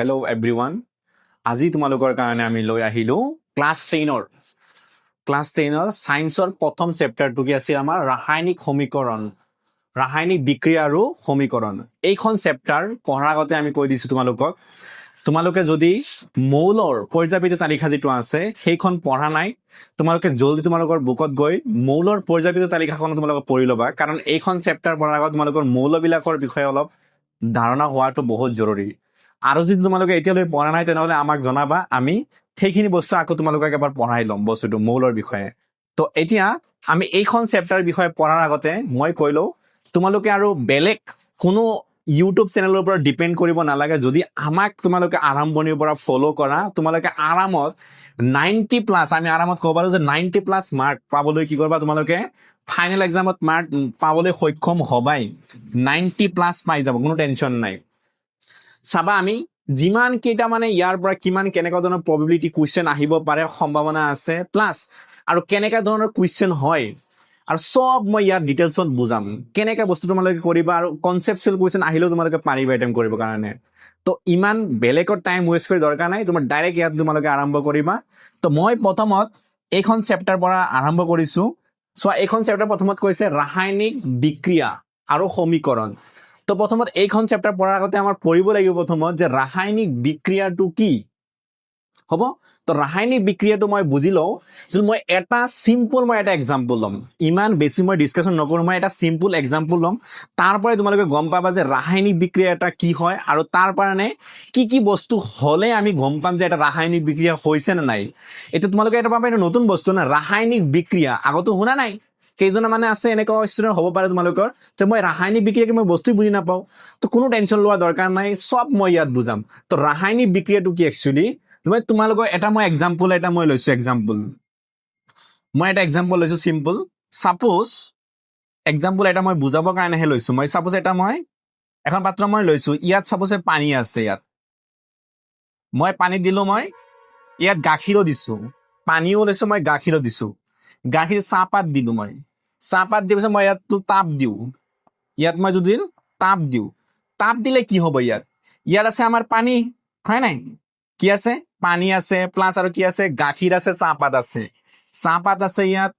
Hello' everyone, আজি তোমালোকৰ কাৰণে আমি লৈ আহিলোঁ ক্লাছ 10ৰ ছায়েন্সৰ প্ৰথম চেপ্টাৰটো। কি আছিল আমাৰ? ৰাসায়নিক সমীকৰণ, ৰাসায়নিক বিক্ৰিয়া আৰু সমীকৰণ। এইখন চেপ্টাৰ পঢ়াৰ আগতে আমি কৈ দিছোঁ তোমালোকক, তোমালোকে যদি মৌলৰ পৰ্যাবৃত্ত তালিকা যিটো আছে সেইখন পঢ়া নাই, তোমালোকে জলদি তোমালোকৰ বুকত গৈ মৌলৰ পৰ্যাবৃত্ত তালিকাখন তোমালোকে পঢ়ি ল'বা। কাৰণ এইখন চেপ্টাৰ পঢ়াৰ আগত তোমালোকৰ মৌলবিলাকৰ বিষয়ে অলপ ধাৰণা হোৱাটো বহুত জৰুৰী। আৰু যদি তোমালোকে এতিয়ালৈ পঢ়া নাই, তেনেহ'লে আমাক জনাবা, আমি সেইখিনি বস্তু আকৌ তোমালোকক এবাৰ পঢ়াই ল'ম বস্তুটো মৌলৰ বিষয়ে। তো এতিয়া আমি এইখন চেপ্টাৰ বিষয়ে পঢ়াৰ আগতে মই কৈ লওঁ, তোমালোকে আৰু বেলেগ কোনো ইউটিউব চেনেলৰ ওপৰত ডিপেণ্ড কৰিব নালাগে। যদি আমাক তোমালোকে আৰম্ভণিৰ পৰা ফ'ল' কৰা, তোমালোকে আৰামত 90+, আমি আৰামত ক'ব পাৰোঁ যে 90+ মাৰ্ক পাবলৈ কি কৰিবা, তোমালোকে ফাইনেল এক্সামত মাৰ্ক পাবলৈ সক্ষম হবাই। 90+ পাই যাব, কোনো টেনশ্যন নাই। চাবা, আমি যিমান কেইটা মানে ইয়াৰ পৰা কিমান কেনেকুৱা ধৰণৰ প্ৰবেবিলিটি কুৱেশ্যন আহিব পাৰে, সম্ভাৱনা আছে, প্লাছ আৰু কেনেকুৱা ধৰণৰ কুৱেশ্যন হয় আৰু চব মই ইয়াত ডিটেইলছত বুজাম, কেনেকৈ বস্তু তোমালোকে কৰিবা আৰু কনচেপচুৱেল কুৱেশ্যন আহিলেও তোমালোকে পাৰিবা এটেম্প কৰিবৰ কাৰণে। তো ইমান বেলেগত টাইম ৱেষ্ট কৰি দৰকাৰ নাই, তোমাৰ ডাইৰেক্ট ইয়াত তোমালোকে আৰম্ভ কৰিবা। তো মই প্ৰথমত এইখন চেপ্টাৰ পৰা আৰম্ভ কৰিছোঁ। চোৱা, এইখন চেপ্টাৰ প্ৰথমত কৈছে ৰাসায়নিক বিক্ৰিয়া আৰু সমীকৰণ। তো প্ৰথমত এইখন চেপ্টাৰ পঢ়াৰ আগতে আমাৰ পঢ়িব লাগিব প্ৰথমত যে ৰাসায়নিক বিক্ৰিয়াটো কি হ'ব। তো ৰাসায়নিক বিক্ৰিয়াটো মই বুজি লওঁ। যদি মই এটা চিম্পল মই এটা এক্সাম্পল ল'ম, ইমান বেছি মই ডিছকাশ্যন নকৰোঁ, মই এটা চিম্পল এক্সাম্পল ল'ম, তাৰ পৰাই তোমালোকে গম পাবা যে ৰাসায়নিক বিক্ৰিয়া এটা কি হয় আৰু তাৰ কাৰণে কি কি বস্তু হ'লে আমি গম পাম যে এটা ৰাসায়নিক বিক্ৰিয়া হৈছে নে নাই। এতিয়া তোমালোকে এটা পাবা, এইটো নতুন বস্তু না, ৰাসায়নিক বিক্ৰিয়া আগতো শুনা নাই। কেইজন মানে আছে এনেকুৱা ষ্টুডেণ্ট হ'ব পাৰে তোমালোকৰ যে মই ৰাসায়নিক বিক্ৰিয়াকে মই বস্তুই বুজি নাপাওঁ। তো কোনো টেনশ্যন লোৱা দৰকাৰ নাই, চব মই ইয়াত বুজাম। তো ৰাসায়নিক বিক্ৰিয়াটো কি একচুৱেলি, মই তোমালোকৰ এটা মই এক্সাম্পল এটা মই লৈছো, এক্সাম্পল মই এটা এক্সাম্পল লৈছো, চিম্পল চাপ'জ এক্সাম্পল এটা মই বুজাবৰ কাৰণেহে লৈছো। মই চাপ'জ এটা মই এখন পাত্ৰ মই লৈছো, ইয়াত চাপ'জ পানী আছে, ইয়াত মই পানী দিলো, মই ইয়াত গাখীৰো দিছো, পানীও লৈছো, মই গাখীৰো দিছো, গাখীৰ চাহপাত দিলো। মই চাহপাত দিয়াৰ পিছত মই ইয়াত তাপ দিওঁ, ইয়াত মই যদি তাপ দিওঁ, তাপ দিলে কি হ'ব? ইয়াত ইয়াত আছে আমাৰ পানী, হয় নাই? কি আছে? পানী আছে, প্লাছ আৰু কি আছে? গাখীৰ আছে, চাহপাত আছে, চাহপাত আছে ইয়াত,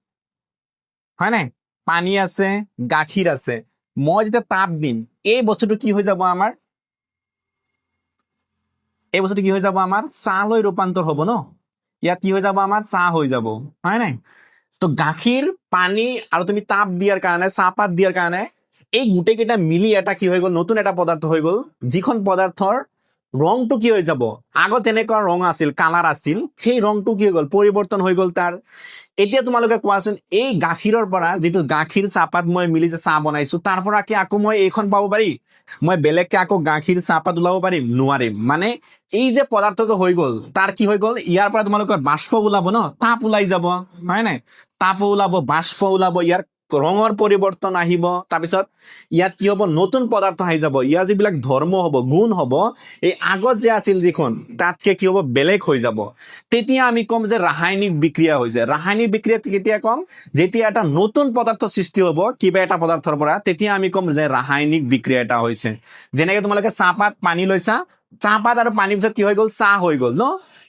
হয় নাই? পানী আছে, গাখীৰ আছে। মই যেতিয়া তাপ দিম, এই বস্তুটো কি হৈ যাব আমাৰ? এই বস্তুটো কি হৈ যাব আমাৰ? চাহলৈ ৰূপান্তৰ হ'ব ন? ইয়াত কি হৈ যাব আমাৰ? চাহ হৈ যাব, হয় নাই? তো গাখীৰ, পানী আৰু তুমি তাপ দিয়াৰ কাৰণে, চাহপাত দিয়াৰ কাৰণে এই গোটেইকেইটা মিলি এটা কি হৈ গ'ল? নতুন এটা পদাৰ্থ হৈ গ'ল, যিখন পদাৰ্থৰ ৰংটো কি হৈ যাব? আগত যেনেকুৱা ৰং আছিল, কালাৰ আছিল, সেই ৰংটো কি হৈ গ'ল? পৰিৱৰ্তন হৈ গ'ল তাৰ। এতিয়া তোমালোকে কোৱাচোন, এই গাখীৰৰ পৰা যিটো গাখীৰ চাহপাত মই মিলি যে চাহ বনাইছো, তাৰ পৰা কি আকৌ মই এইখন পাব পাৰি? মই বেলেগকে আকৌ গাখীৰ চাহপাত ওলাব পাৰিম? নোৱাৰিম। মানে এই যে পদাৰ্থটো হৈ গ'ল, তাৰ কি হৈ গ'ল? ইয়াৰ পৰা তোমালোকৰ বাষ্প ওলাব ন? তাপ ওলাই যাব, হয় নাই? তাপো ওলাব, বাষ্প ওলাব, ইয়াৰ ৰঙৰ পৰিৱৰ্তন আহিব। তাৰপিছত ইয়াত কি হ'ব? নতুন পদাৰ্থ আহি যাব। ইয়াৰ যিবিলাক ধৰ্ম হ'ব, গুণ হ'ব, এই আগত যে আছিল যিখন, তাতকে কি হ'ব? বেলেগ হৈ যাব। তেতিয়া আমি ক'ম যে ৰাসায়নিক বিক্ৰিয়া হৈছে। ৰাসায়নিক বিক্ৰিয়া কেতিয়া ক'ম? যেতিয়া এটা নতুন পদাৰ্থ সৃষ্টি হ'ব কিবা এটা পদাৰ্থৰ পৰা, তেতিয়া আমি ক'ম যে ৰাসায়নিক বিক্ৰিয়া এটা হৈছে। যেনেকে তোমালোকে চাহপাত পানী লৈছা, চাহপাত আৰু পানীৰ পিছত কি হৈ গ'ল? চাহ হৈ গ'ল ন?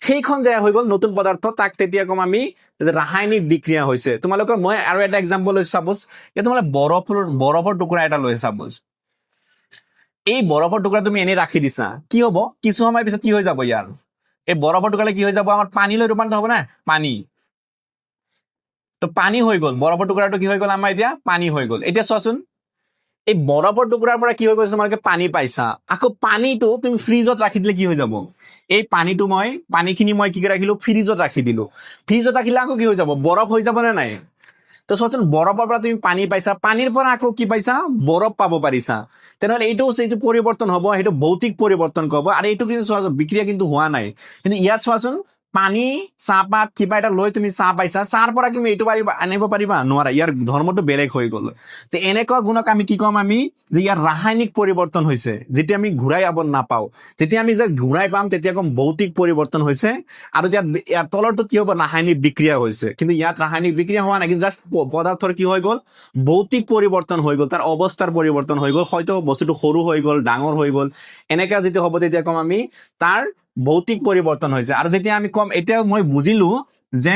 সেইখন যে হৈ গ'ল নতুন পদাৰ্থ, তাক তেতিয়া ক'ম আমি যে ৰাসায়নিক বিক্ৰিয়া হৈছে। তোমালোকৰ মই আৰু এটা এক্সাম্পল লৈছো। চাপ'জ এতিয়া তোমালোকে বৰফৰ টুকুৰা এটা লৈছে। চাপ'জ এই বৰফৰ টুকুৰা তুমি এনেই ৰাখি দিছা, কি হ'ব? কিছু সময় পিছত কি হৈ যাব? ইয়াৰ এই বৰফৰ টুকুৰা কি হৈ যাব? আমাৰ পানীলৈ ৰূপান্তৰ হ'ব না? পানী। তো পানী হৈ গ'ল, বৰফৰ টুকুৰাটো কি হৈ গ'ল আমাৰ? এতিয়া পানী হৈ গ'ল। এতিয়া চোৱাচোন, এই বৰফৰ টুকুৰাৰ পৰা কি হৈ গৈছে? তোমালোকে পানী পাইছা। আকৌ পানীটো তুমি ফ্ৰিজত ৰাখি দিলে কি হৈ যাব? এই পানীটো মই, পানীখিনি মই কি কৰি ৰাখিলো? ফ্ৰিজত ৰাখি দিলো। ফ্ৰিজত ৰাখিলে আকৌ কি হৈ যাব? বৰফ হৈ যাব নে নাই? তো চোৱাচোন, বৰফৰ পৰা তুমি পানী পাইছা, পানীৰ পৰা আকৌ কি পাইছা? বৰফ পাব পাৰিছা। তেনেহ'লে এইটো এইটো পৰিৱৰ্তন হ'ব, সেইটো ভৌতিক পৰিৱৰ্তন ক'ব। আৰু এইটো কিন্তু চোৱাচোন, বিক্ৰিয়া কিন্তু হোৱা নাই। কিন্তু ইয়াত চোৱাচোন। পানী, চাহপাত কিবা এটা লৈ তুমি চাহ পাইছা, চাহৰ পৰা তুমি এইটো পাৰিবা আনিব পাৰিবা? নোৱাৰা। ইয়াৰ ধৰ্মটো বেলেগ হৈ গ'ল। তে এনেকুৱা গুণক আমি কি ক'ম আমি যে ইয়াৰ ৰাসায়নিক পৰিৱৰ্তন হৈছে, যেতিয়া আমি ঘূৰাই আব নাপাওঁ। যেতিয়া আমি যে ঘূৰাই পাম, তেতিয়া ক'ম ভৌতিক পৰিৱৰ্তন হৈছে। আৰু ইয়াত ইয়াৰ তলৰটোত কি হ'ব? ৰাসায়নিক বিক্ৰিয়া হৈছে। কিন্তু ইয়াত ৰাসায়নিক বিক্ৰিয়া হোৱা নাই, কিন্তু জাষ্ট পদাৰ্থৰ কি হৈ গ'ল? ভৌতিক পৰিৱৰ্তন হৈ গ'ল, তাৰ অৱস্থাৰ পৰিৱৰ্তন হৈ গ'ল। হয়তো বস্তুটো সৰু হৈ গ'ল, ডাঙৰ হৈ গ'ল। এনেকা যেতিয়া হ'ব, তেতিয়া ক'ম আমি তাৰ ভৌতিক পৰিৱৰ্তন হৈছে। আৰু যেতিয়া আমি ক'ম, এতিয়া মই বুজিলো যে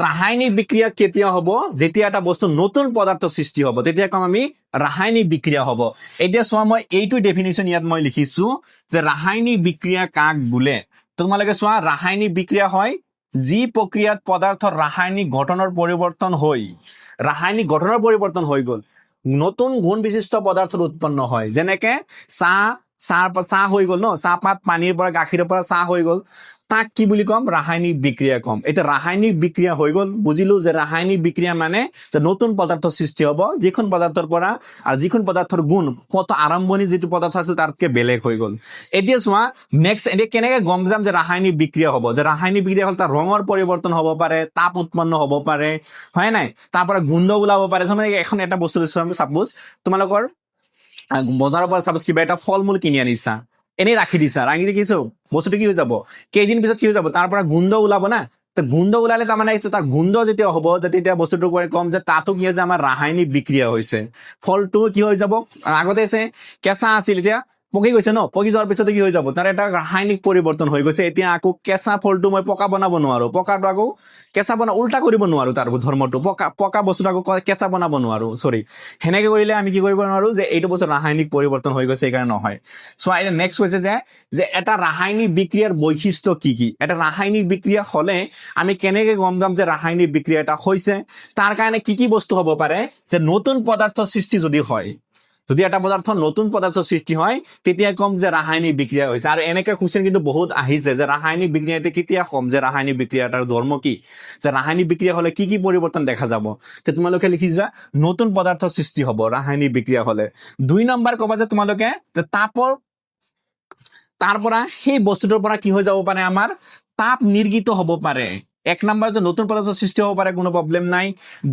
ৰাসায়নিক বিক্ৰিয়া কেতিয়া হ'ব? যেতিয়া এটা বস্তু নতুন পদাৰ্থ সৃষ্টি হ'ব, তেতিয়া ক'ম আমি ৰাসায়নিক বিক্ৰিয়া হ'ব। এতিয়া চোৱা, মই এইটো ডেফিনেশ্যন ইয়াত মই লিখিছো যে ৰাসায়নিক বিক্ৰিয়া কাক বোলে। তোমালোকে চোৱা, ৰাসায়নিক বিক্ৰিয়া হয় যি প্ৰক্ৰিয়াত পদাৰ্থৰ ৰাসায়নিক গঠনৰ পৰিৱৰ্তন হৈ, ৰাসায়নিক গঠনৰ পৰিৱৰ্তন হৈ গ'ল, নতুন গুণ বিশিষ্ট পদাৰ্থৰ উৎপন্ন হয়। যেনেকে চাহ চাহ চাহ হৈ গ'ল ন, চাহপাত পানীৰ পৰা, গাখীৰৰ পৰা চাহ হৈ গ'ল, তাক কি বুলি ক'ম? ৰাসায়নিক বিক্ৰিয়া ক'ম। এতিয়া ৰাসায়নিক বিক্ৰিয়া হৈ গ'ল, বুজিলো যে ৰাসায়নিক বিক্ৰিয়া মানে যে নতুন পদাৰ্থ সৃষ্টি হ'ব, যিখন পদাৰ্থৰ পৰা আৰু যিখন পদাৰ্থৰ গুণ কত আৰম্ভণি যিটো পদাৰ্থ আছিল তাতকে বেলেগ হৈ গ'ল। এতিয়া চোৱা, নেক্সট এতিয়া কেনেকে গম যাম যে ৰাসায়নিক বিক্ৰিয়া হ'ব? যে ৰাসায়নিক বিক্ৰিয়া হ'ল তাৰ ৰঙৰ পৰিৱৰ্তন হ'ব পাৰে, তাপ উৎপন্ন হ'ব পাৰে, হয় নাই? তাৰ পৰা গোন্ধ ওলাব পাৰে। মানে এখন এটা বস্তু, চাপোজ তোমালোকৰ বজাৰৰ পৰা চাপোজ কিবা এটা ফল মূল কিনি আনিছা, এনেই ৰাখি দিছা, ৰাখি দেখিছো বস্তুটো কি হৈ যাব? কেইদিন পিছত কি হৈ যাব? তাৰ পৰা গোন্ধ ওলাব না। তো গোন্ধ ওলালে তাৰমানে তাৰ গোন্ধ যেতিয়া হ'ব যে তেতিয়া বস্তুটো কম যে তাতো কি হৈছে? আমাৰ ৰাসায়নিক বিক্ৰিয়া হৈছে। ফলটো কি হৈ যাব? আগতে আছে কেঁচা আছিল, এতিয়া পকি গৈছে ন। পকি যোৱাৰ পিছতে কি হৈ যাব? তাৰ এটা ৰাসায়নিক পৰিৱৰ্তন হৈ গৈছে। এতিয়া আকৌ কেঁচা ফলটো মই পকা বনাব নোৱাৰো, পকাটো আকৌ কেঁচা বনা উল্টা কৰিব নোৱাৰো। তাৰ ধৰ্মটো পকা পকা বস্তুটো আকৌ কেঁচা বনাব নোৱাৰো, চৰি। সেনেকে কৰিলে আমি কি কৰিব নোৱাৰো যে এইটো বস্তু ৰাসায়নিক পৰিৱৰ্তন হৈ গৈছে, সেইকাৰণে নহয়। চোৱা, এতিয়া নেক্সট হৈছে যে এটা ৰাসায়নিক বিক্ৰিয়াৰ বৈশিষ্ট্য কি কি? এটা ৰাসায়নিক বিক্ৰিয়া হলে আমি কেনেকে গম পাম যে ৰাসায়নিক বিক্ৰিয়া এটা হৈছে? তাৰ কাৰণে কি কি বস্তু হ'ব পাৰে? যে নতুন পদাৰ্থ সৃষ্টি যদি হয়, যদি এটা পদাৰ্থ নতুন পদাৰ্থ সৃষ্টি হয়, তেতিয়া ক'ম যে ৰাসায়নিক বিক্ৰিয়া হৈছে। আৰু এনেকে কুৱেশ্যন কিন্তু বহুত আহিছে যে ৰাসায়নিক বিক্ৰিয়া এতিয়া কেতিয়া ক'ম যে ৰাসায়নিক বিক্ৰিয়া এটাৰ ধৰ্ম কি, যে ৰাসায়নিক বিক্ৰিয়া হলে কি কি পৰিৱৰ্তন দেখা যাব। তে তোমালোকে লিখিছা নতুন পদাৰ্থ সৃষ্টি হ'ব ৰাসায়নিক বিক্ৰিয়া হলে। 2 নম্বৰ ক'বা যে তোমালোকে যে তাপৰ তাৰ পৰা সেই বস্তুটোৰ পৰা কি হৈ যাব পাৰে? আমাৰ তাপ নিৰ্গিত হ'ব পাৰে। 1 নম্বৰ যে নতুন পদাৰ্থ সৃষ্টি হ'ব পাৰে, কোনো প্ৰব্লেম নাই।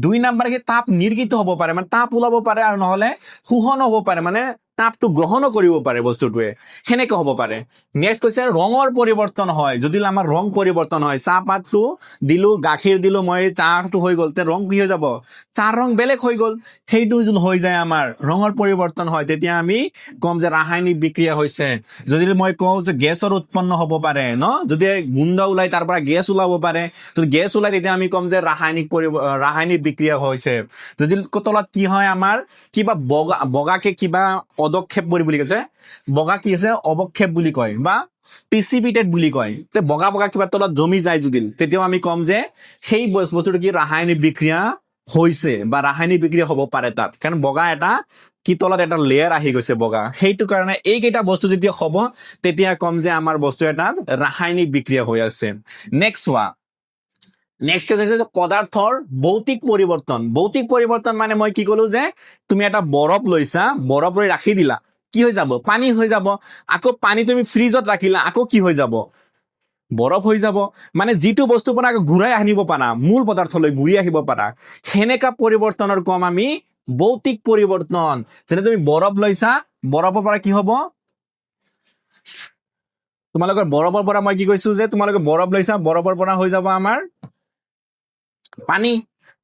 2 নম্বৰ কি? তাপ নিৰ্গিত হ'ব পাৰে, মানে তাপ ওলাব পাৰে, আৰু নহ'লে শোষণ হ'ব পাৰে, মানে তাপটো গ্ৰহণো কৰিব পাৰে বস্তুটোৱে, সেনেকে হ'ব পাৰে। নেক্সট কৈছে ৰঙৰ পৰিৱৰ্তন হয়। যদি আমাৰ ৰং পৰিৱৰ্তন হয়, চাহপাতটো দিলো, গাখীৰ দিলো মই, চাহটো হৈ গ'ল, তে ৰং কি হৈ যাব? চাহ ৰং বেলেগ হৈ গ'ল। সেইটো যদি হৈ যায়, আমাৰ ৰঙৰ পৰিৱৰ্তন হয়, তেতিয়া আমি ক'ম যে ৰাসায়নিক বিক্ৰিয়া হৈছে। যদি মই কওঁ যে গেছৰ উৎপন্ন হ'ব পাৰে ন, যদি গোন্ধ ওলাই তাৰ পৰা গেছ ওলাব পাৰে, যদি গেছ ওলাই তেতিয়া আমি ক'ম যে ৰাসায়নিক বিক্ৰিয়া হৈছে। যদি তলত কি হয়, আমাৰ কিবা বগা বগাকে কিবা অধক্ষেপ বুলি কৈছে, বগা কি আছে, অৱক্ষেপ বুলি কয় বা প্ৰিচিপিটেট বুলি কয়, তে বগা বগা কিবা তলত জমি যায় যদি, তেতিয়াও আমি ক'ম যে সেই বস্তুটো কি ৰাসায়নিক বিক্ৰিয়া হৈছে বা ৰাসায়নিক বিক্ৰিয়া হ'ব পাৰে তাত, কাৰণ বগা এটা কি তলত এটা লেয়াৰ আহি গৈছে বগা। সেইটো কাৰণে এইকেইটা বস্তু যেতিয়া হ'ব, তেতিয়া ক'ম যে আমাৰ বস্তু এটাত ৰাসায়নিক বিক্ৰিয়া হৈ আছে। নেক্সট চোৱা, নেক্সট হৈছে যে পদাৰ্থৰ ভৌতিক পৰিৱৰ্তন। ভৌতিক পৰিৱৰ্তন মানে মই কি ক'লো যে তুমি এটা বৰফ লৈছা, বৰফ লৈ ৰাখি দিলা, কি হৈ যাব? পানী হৈ যাব। আকৌ পানী তুমি ফ্ৰিজত ৰাখিলা, আকৌ কি হৈ যাব? বৰফ হৈ যাব। মানে যিটো বস্তুৰ পৰা আকৌ ঘূৰাই আনিব পাৰা, মূল পদাৰ্থলৈ ঘূৰি আহিব পাৰা, সেনেকা পৰিৱৰ্তনৰ কম আমি ভৌতিক পৰিৱৰ্তন। যেনে তুমি বৰফ লৈছা, বৰফৰ পৰা কি হ'ব? তোমালোকৰ বৰফৰ পৰা মই কি কৈছো যে তোমালোকে বৰফ লৈছা, বৰফৰ পৰা হৈ যাব আমাৰ পানী,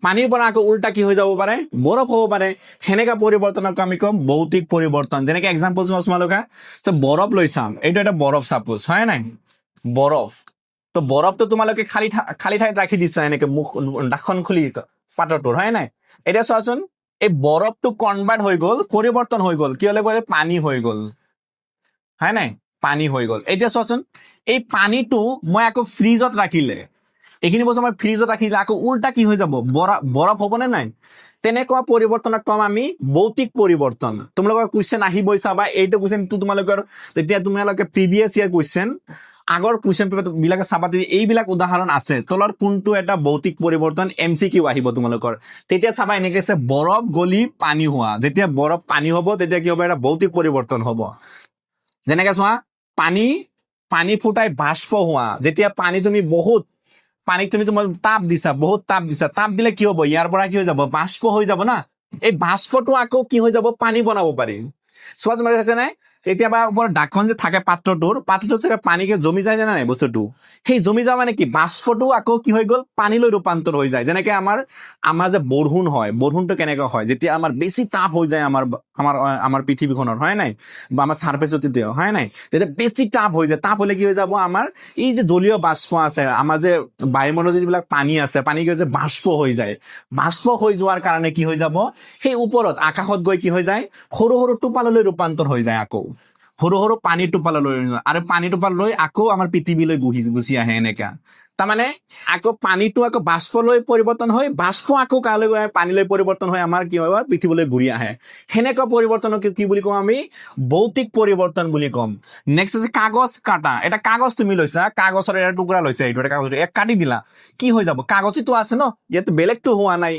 পানীৰ পৰা আকৌ উল্টা কি হৈ যাব পাৰে? বৰফ হ'ব পাৰে। সেনেকা পৰিৱৰ্তনক আমি ক'ম ভৌতিক পৰিৱৰ্তন। যেনেকে এক্সাম্পল চোৱা তোমালোকে যে বৰফ লৈছা, এইটো এটা বৰফ চাপোজ, হয় নাই? বৰফ তো বৰফটো তোমালোকে খালী ঠাইত ৰাখি দিছা, এনেকে মুখ ঢাকন খুলি পাত্ৰটোৰ, হয় নাই? এতিয়া চোৱাচোন, এই বৰফটো কনভাৰ্ট হৈ গ'ল, পৰিৱৰ্তন হৈ গ'ল, কি হ'লে? পানী হৈ গ'ল, হয় নাই? পানী হৈ গ'ল। এতিয়া চোৱাচোন, এই পানীটো মই আকৌ ফ্ৰিজত ৰাখিলে, এইখিনি বস্তু মই ফ্ৰিজত ৰাখিলে আকৌ উল্টা কি হৈ যাব? বৰফ হ'বনে নাই? তেনেকুৱা পৰিৱৰ্তনক কম আমি ভৌতিক পৰিৱৰ্তন। তোমালোকৰ কুৱেশ্যন আহিবই চাবা। এইটো কুৱেশ্যনটো তোমালোকৰ তেতিয়া তোমালোকে প্ৰিভিয়াছ ইয়াৰ কুৱেশ্যন, আগৰ কুৱেশ্যন পেপাৰ বিলাকে চাবা, তেতিয়া এইবিলাক উদাহৰণ আছে। তলৰ কোনটো এটা ভৌতিক পৰিৱৰ্তন, এমচিকিউ আহিব তোমালোকৰ। তেতিয়া চাবা এনেকে আছে বৰফ গলি পানী হোৱা। যেতিয়া বৰফ পানী হ'ব, তেতিয়া কি হ'ব? এটা ভৌতিক পৰিৱৰ্তন হ'ব। যেনেকে চোৱা, পানী পানী ফুটাই বাষ্প হোৱা। যেতিয়া পানী তুমি বহুত পানীত তুমি তোমাৰ তাপ দিছা, বহুত তাপ দিছা, তাপ দিলে কি হ'ব? ইয়াৰ পৰা কি হৈ যাব? বাষ্প হৈ যাব না। এই বাষ্পটো আকৌ কি হৈ যাব? পানী বনাব পাৰি। চোৱা, তোমাৰ চাইছে নাই, কেতিয়াবা ওপৰত ঢাকন যে থাকে পাত্ৰটোৰ, পাত্ৰটোত চাগে পানীকে জমি যায় জানা নাই বস্তুটো? সেই জমি যোৱা মানে কি? বাষ্পটো আকৌ কি হৈ গ'ল? পানীলৈ ৰূপান্তৰ হৈ যায়। যেনেকে আমাৰ আমাৰ যে বৰষুণ হয়, বৰষুণটো কেনেকুৱা হয়? যেতিয়া আমাৰ বেছি তাপ হৈ যায় আমাৰ আমাৰ আমাৰ পৃথিৱীখনৰ, হয় নাই, বা আমাৰ চাৰ্ফেচত যেতিয়া, হয় নাই, তেতিয়া বেছি তাপ হৈ যায়। তাপ হ'লে কি হৈ যাব? আমাৰ এই যে জলীয় বাষ্প আছে, আমাৰ যে বায়ুমণ্ডলত যিবিলাক পানী আছে, পানী কি হৈছে? বাষ্প হৈ যায়। বাষ্প হৈ যোৱাৰ কাৰণে কি হৈ যাব? সেই ওপৰত আকাশত গৈ কি হৈ যায়? সৰু সৰু টোপাললৈ ৰূপান্তৰ হৈ যায়। আকৌ সৰু সৰু পানী টোপাললৈ আৰু পানী টোপাল লৈ আকৌ আমাৰ পৃথিৱীলৈ গুচি আহে এনেকা। তাৰমানে আকৌ পানীটো আকৌ বাষ্পলৈ পৰিৱৰ্তন হৈ, বাষ্প আকৌ কালৈ গৈ পানীলৈ পৰিৱৰ্তন হৈ আমাৰ কি হয়? পৃথিৱীলৈ ঘূৰি আহে। সেনেকুৱা পৰিৱৰ্তনক কি বুলি কওঁ আমি? ভৌতিক পৰিৱৰ্তন বুলি ক'ম। নেক্সট আছে কাগজ কাটা। এটা কাগজ তুমি লৈছা, কাগজৰ এটা টুকুৰা লৈছা, এইটো এটা কাগজ, এক কাটি দিলা, কি হৈ যাব? কাগজটো আছে ন, ইয়াত বেলেগটো হোৱা নাই।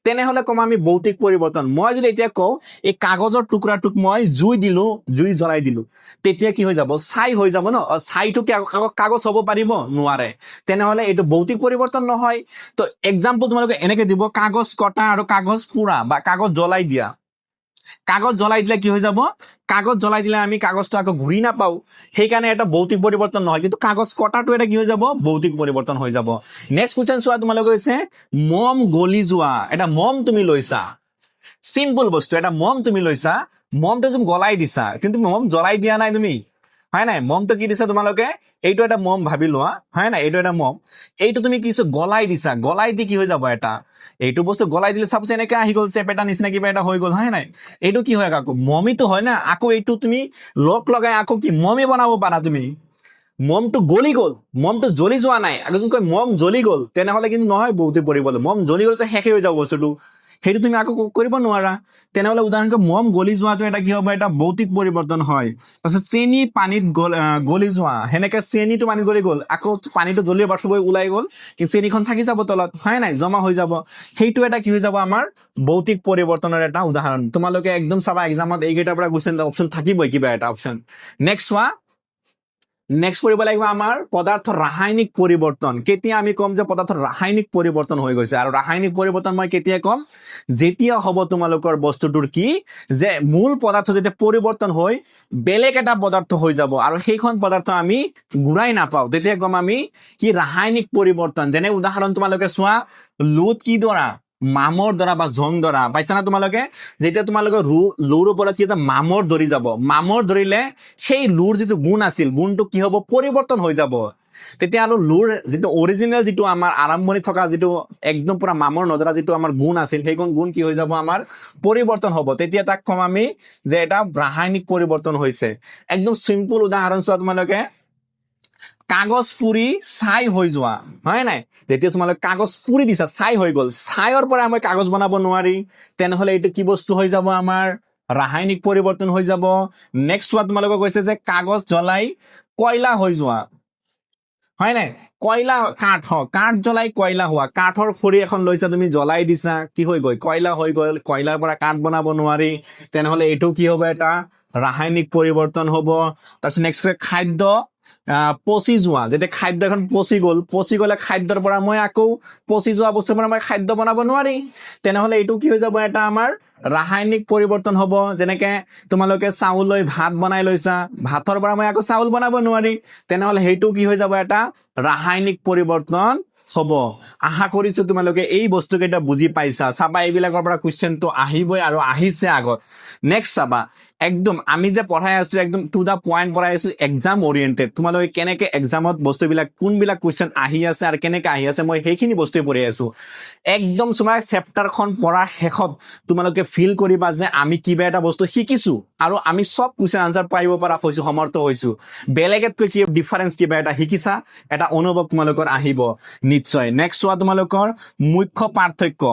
তেনেহলে ক'ম আমি ভৌতিক পৰিৱৰ্তন। মই যদি এতিয়া কওঁ, এই কাগজৰ টুকুৰাটোক মই জুই দিলো, জুই জ্বলাই দিলো, তেতিয়া কি হৈ যাব? ছাই হৈ যাব ন। ছাইটো কি আকৌ কাগজ হ'ব পাৰিব? নোৱাৰে। তেনেহলে এইটো ভৌতিক পৰিৱৰ্তন নহয়। তো এক্সাম্পল তোমালোকে এনেকে দিব, কাগজ কটা আৰু কাগজ পোৰা বা কাগজ জ্বলাই দিয়া। কাগজ জ্বলাই দিলে কি হৈ যাব? কাগজ জ্বলাই দিলে আমি কাগজটো আকৌ ঘূৰি নাপাওঁ, সেইকাৰণে এটা ভৌতিক পৰিৱৰ্তন নহয়। কিন্তু কাগজ কটাটো এটা কি হৈ যাব? ভৌতিক পৰিৱৰ্তন হৈ যাব। নেক্সট কুৱেশ্যন চোৱা তোমালোকে, হৈছে মম গলি যোৱা। এটা মম তুমি লৈছা, চিম্পল বস্তু, এটা মম তুমি লৈছা, মমটো তুমি গলাই দিছা, কিন্তু মম জ্বলাই দিয়া নাই তুমি, হয় নাই? মমটো কি দিছা তোমালোকে? এইটো এটা মম ভাবি লোৱা, হয় নাই? এইটো এটা মম, এইটো তুমি কি গলাই দিছা। গলাই দি কি হৈ যাব? এটা এইটো বস্তু গলাই দিলে চাপোজ এনেকে আহি গ'ল, চেপেটা নিচিনা কিবা এটা হৈ গ'ল, হয় নাই? এইটো কি হয়? আকৌ মমিটো হয় না। আকৌ এইটো তুমি লগ লগাই আকৌ কি মমি বনাব পাৰা তুমি। মমটো গলি গ'ল, মমটো জ্বলি যোৱা নাই। আকৌ যদি কয় মম জ্বলি গ'ল, তেনেহ'লে কিন্তু নহয় বহুতে পৰিব। মম জ্বলি গ'ল শেষে হৈ যাব বস্তুটো, সেইটো তুমি আকৌ কৰিব নোৱাৰা। তেনেহ'লে উদাহৰণকে মম গলি যোৱাটো এটা কি হ'ব? এটা ভৌতিক পৰিৱৰ্তন হয়। তাৰপিছত চেনি পানীত গলি যোৱা। সেনেকে চেনিটো পানীত গলি গ'ল, আকৌ পানীটো জলীয় বাষ্প হৈ ওলাই গ'ল, কিন্তু চেনিখন থাকি যাব তলত, হয় নাই? জমা হৈ যাব। সেইটো এটা কি হৈ যাব? আমাৰ ভৌতিক পৰিৱৰ্তনৰ এটা উদাহৰণ। তোমালোকে একদম চাবা, এক্সামত এইকেইটাৰ পৰা কুৱেশ্যন অপশ্যন থাকিবই, কিবা এটা অপশ্যন। নেক্সট চোৱা, নেক্সট কৰিব লাগিব আমাৰ পদাৰ্থৰ ৰাসায়নিক পৰিৱৰ্তন। কেতিয়া আমি ক'ম যে পদাৰ্থৰ ৰাসায়নিক পৰিৱৰ্তন হৈ গৈছে? আৰু ৰাসায়নিক পৰিৱৰ্তন মই কেতিয়া ক'ম? যেতিয়া হ'ব তোমালোকৰ বস্তুটোৰ কি যে মূল পদাৰ্থ যেতিয়া পৰিৱৰ্তন হৈ বেলেগ এটা পদাৰ্থ হৈ যাব আৰু সেইখন পদাৰ্থ আমি ঘূৰাই নাপাওঁ, তেতিয়া ক'ম আমি কি? ৰাসায়নিক পৰিৱৰ্তন। যেনে উদাহৰণ তোমালোকে চোৱা, লোত কি দ্বাৰা? মামৰ ধৰা বা জং ধৰা পাইছা না তোমালোকে? যেতিয়া তোমালোকে লোৰ ওপৰত কি এটা মামৰ ধৰি যাব, মামৰ ধৰিলে সেই লোৰ যিটো গুণ আছিল, গুণটো কি হ'ব? পৰিৱৰ্তন হৈ যাব। তেতিয়া আৰু লোৰ যিটো অৰিজিনেল, যিটো আমাৰ আৰম্ভণি থকা, যিটো একদম পুৰা মামৰ নধৰা যিটো আমাৰ গুণ আছিল, সেইখন গুণ কি হৈ যাব? আমাৰ পৰিৱৰ্তন হ'ব। তেতিয়া তাক ক'ম আমি যে এটা ৰাসায়নিক পৰিৱৰ্তন হৈছে। একদম চিম্পল উদাহৰণ চোৱা তোমালোকে, কাগজ পুৰি ছাই হৈ যোৱা, হয় নাই? যেতিয়া তোমালোকে কাগজ পুৰি দিছা, ছাই হৈ গ'ল, ছাইৰ পৰা মই কাগজ বনাব নোৱাৰি। তেনেহ'লে এইটো কি বস্তু হৈ যাব? আমাৰ ৰাসায়নিক পৰিৱৰ্তন হৈ যাব। নেক্সট চোৱা, তোমালোকে কৈছে যে কাগজ জ্বলাই কয়লা হৈ যোৱা, হয় নাই? কয়লা, কাঠ হওক, কাঠ জ্বলাই কয়লা হোৱা। কাঠৰ খৰি এখন লৈছা তুমি, জ্বলাই দিছা, কি হৈ গ'ল? কয়লা হৈ গ'ল। কয়লাৰ পৰা কাঠ বনাব নোৱাৰি। তেনেহ'লে এইটো কি হ'ব? এটা ৰাসায়নিক পৰিৱৰ্তন হ'ব। তাৰপিছত নেক্সট, খাদ্য পচি যোৱা। যেতিয়া খাদ্য এখন পচি গ'ল, পচি গ'লে খাদ্যৰ পৰা মই আকৌ পচি যোৱা বস্তুৰ পৰা মই খাদ্য বনাব নোৱাৰি। তেনেহ'লে এইটো কি হৈ যাব? এটা আমাৰ ৰাসায়নিক পৰিৱৰ্তন হ'ব। যেনেকে তোমালোকে চাউল লৈ ভাত বনাই লৈছা, ভাতৰ পৰা মই আকৌ চাউল বনাব নোৱাৰি। তেনেহ'লে সেইটো কি হৈ যাব? এটা ৰাসায়নিক পৰিৱৰ্তন হ'ব। আশা কৰিছো তোমালোকে এই বস্তু কেইটা বুজি পাইছা। চাবা, এইবিলাকৰ পৰা কুৱেশ্যনটো আহিবই আৰু আহিছে আগত। নেক্সট চাবা, একদম আমি যে পঢ়াই আছো, একদম টু the point পঢ়াই আছো, এক্সাম অৰিয়েণ্টেড। তোমালোকে কেনেকে এক্সামত বস্তুবিলাক, কোনবিলাক কুৱেশ্যন আহি আছে আৰু কেনেকে আহি আছে, মই সেইখিনি বস্তুৱে পঢ়ি আছো। একদম তোমাৰ চেপ্টাৰখন পঢ়াৰ শেষত তোমালোকে ফিল কৰিবা যে আমি কিবা এটা বস্তু শিকিছো আৰু আমি চব কুৱেশ্যন আনচাৰ পাৰিব পৰা হৈছো, সমৰ্থ হৈছো, বেলেগতকৈ কি ডিফাৰেঞ্চ কিবা এটা শিকিছা, এটা অনুভৱ তোমালোকৰ আহিব নিশ্চয়। নেক্সট চোৱা, তোমালোকৰ মুখ্য পাৰ্থক্য।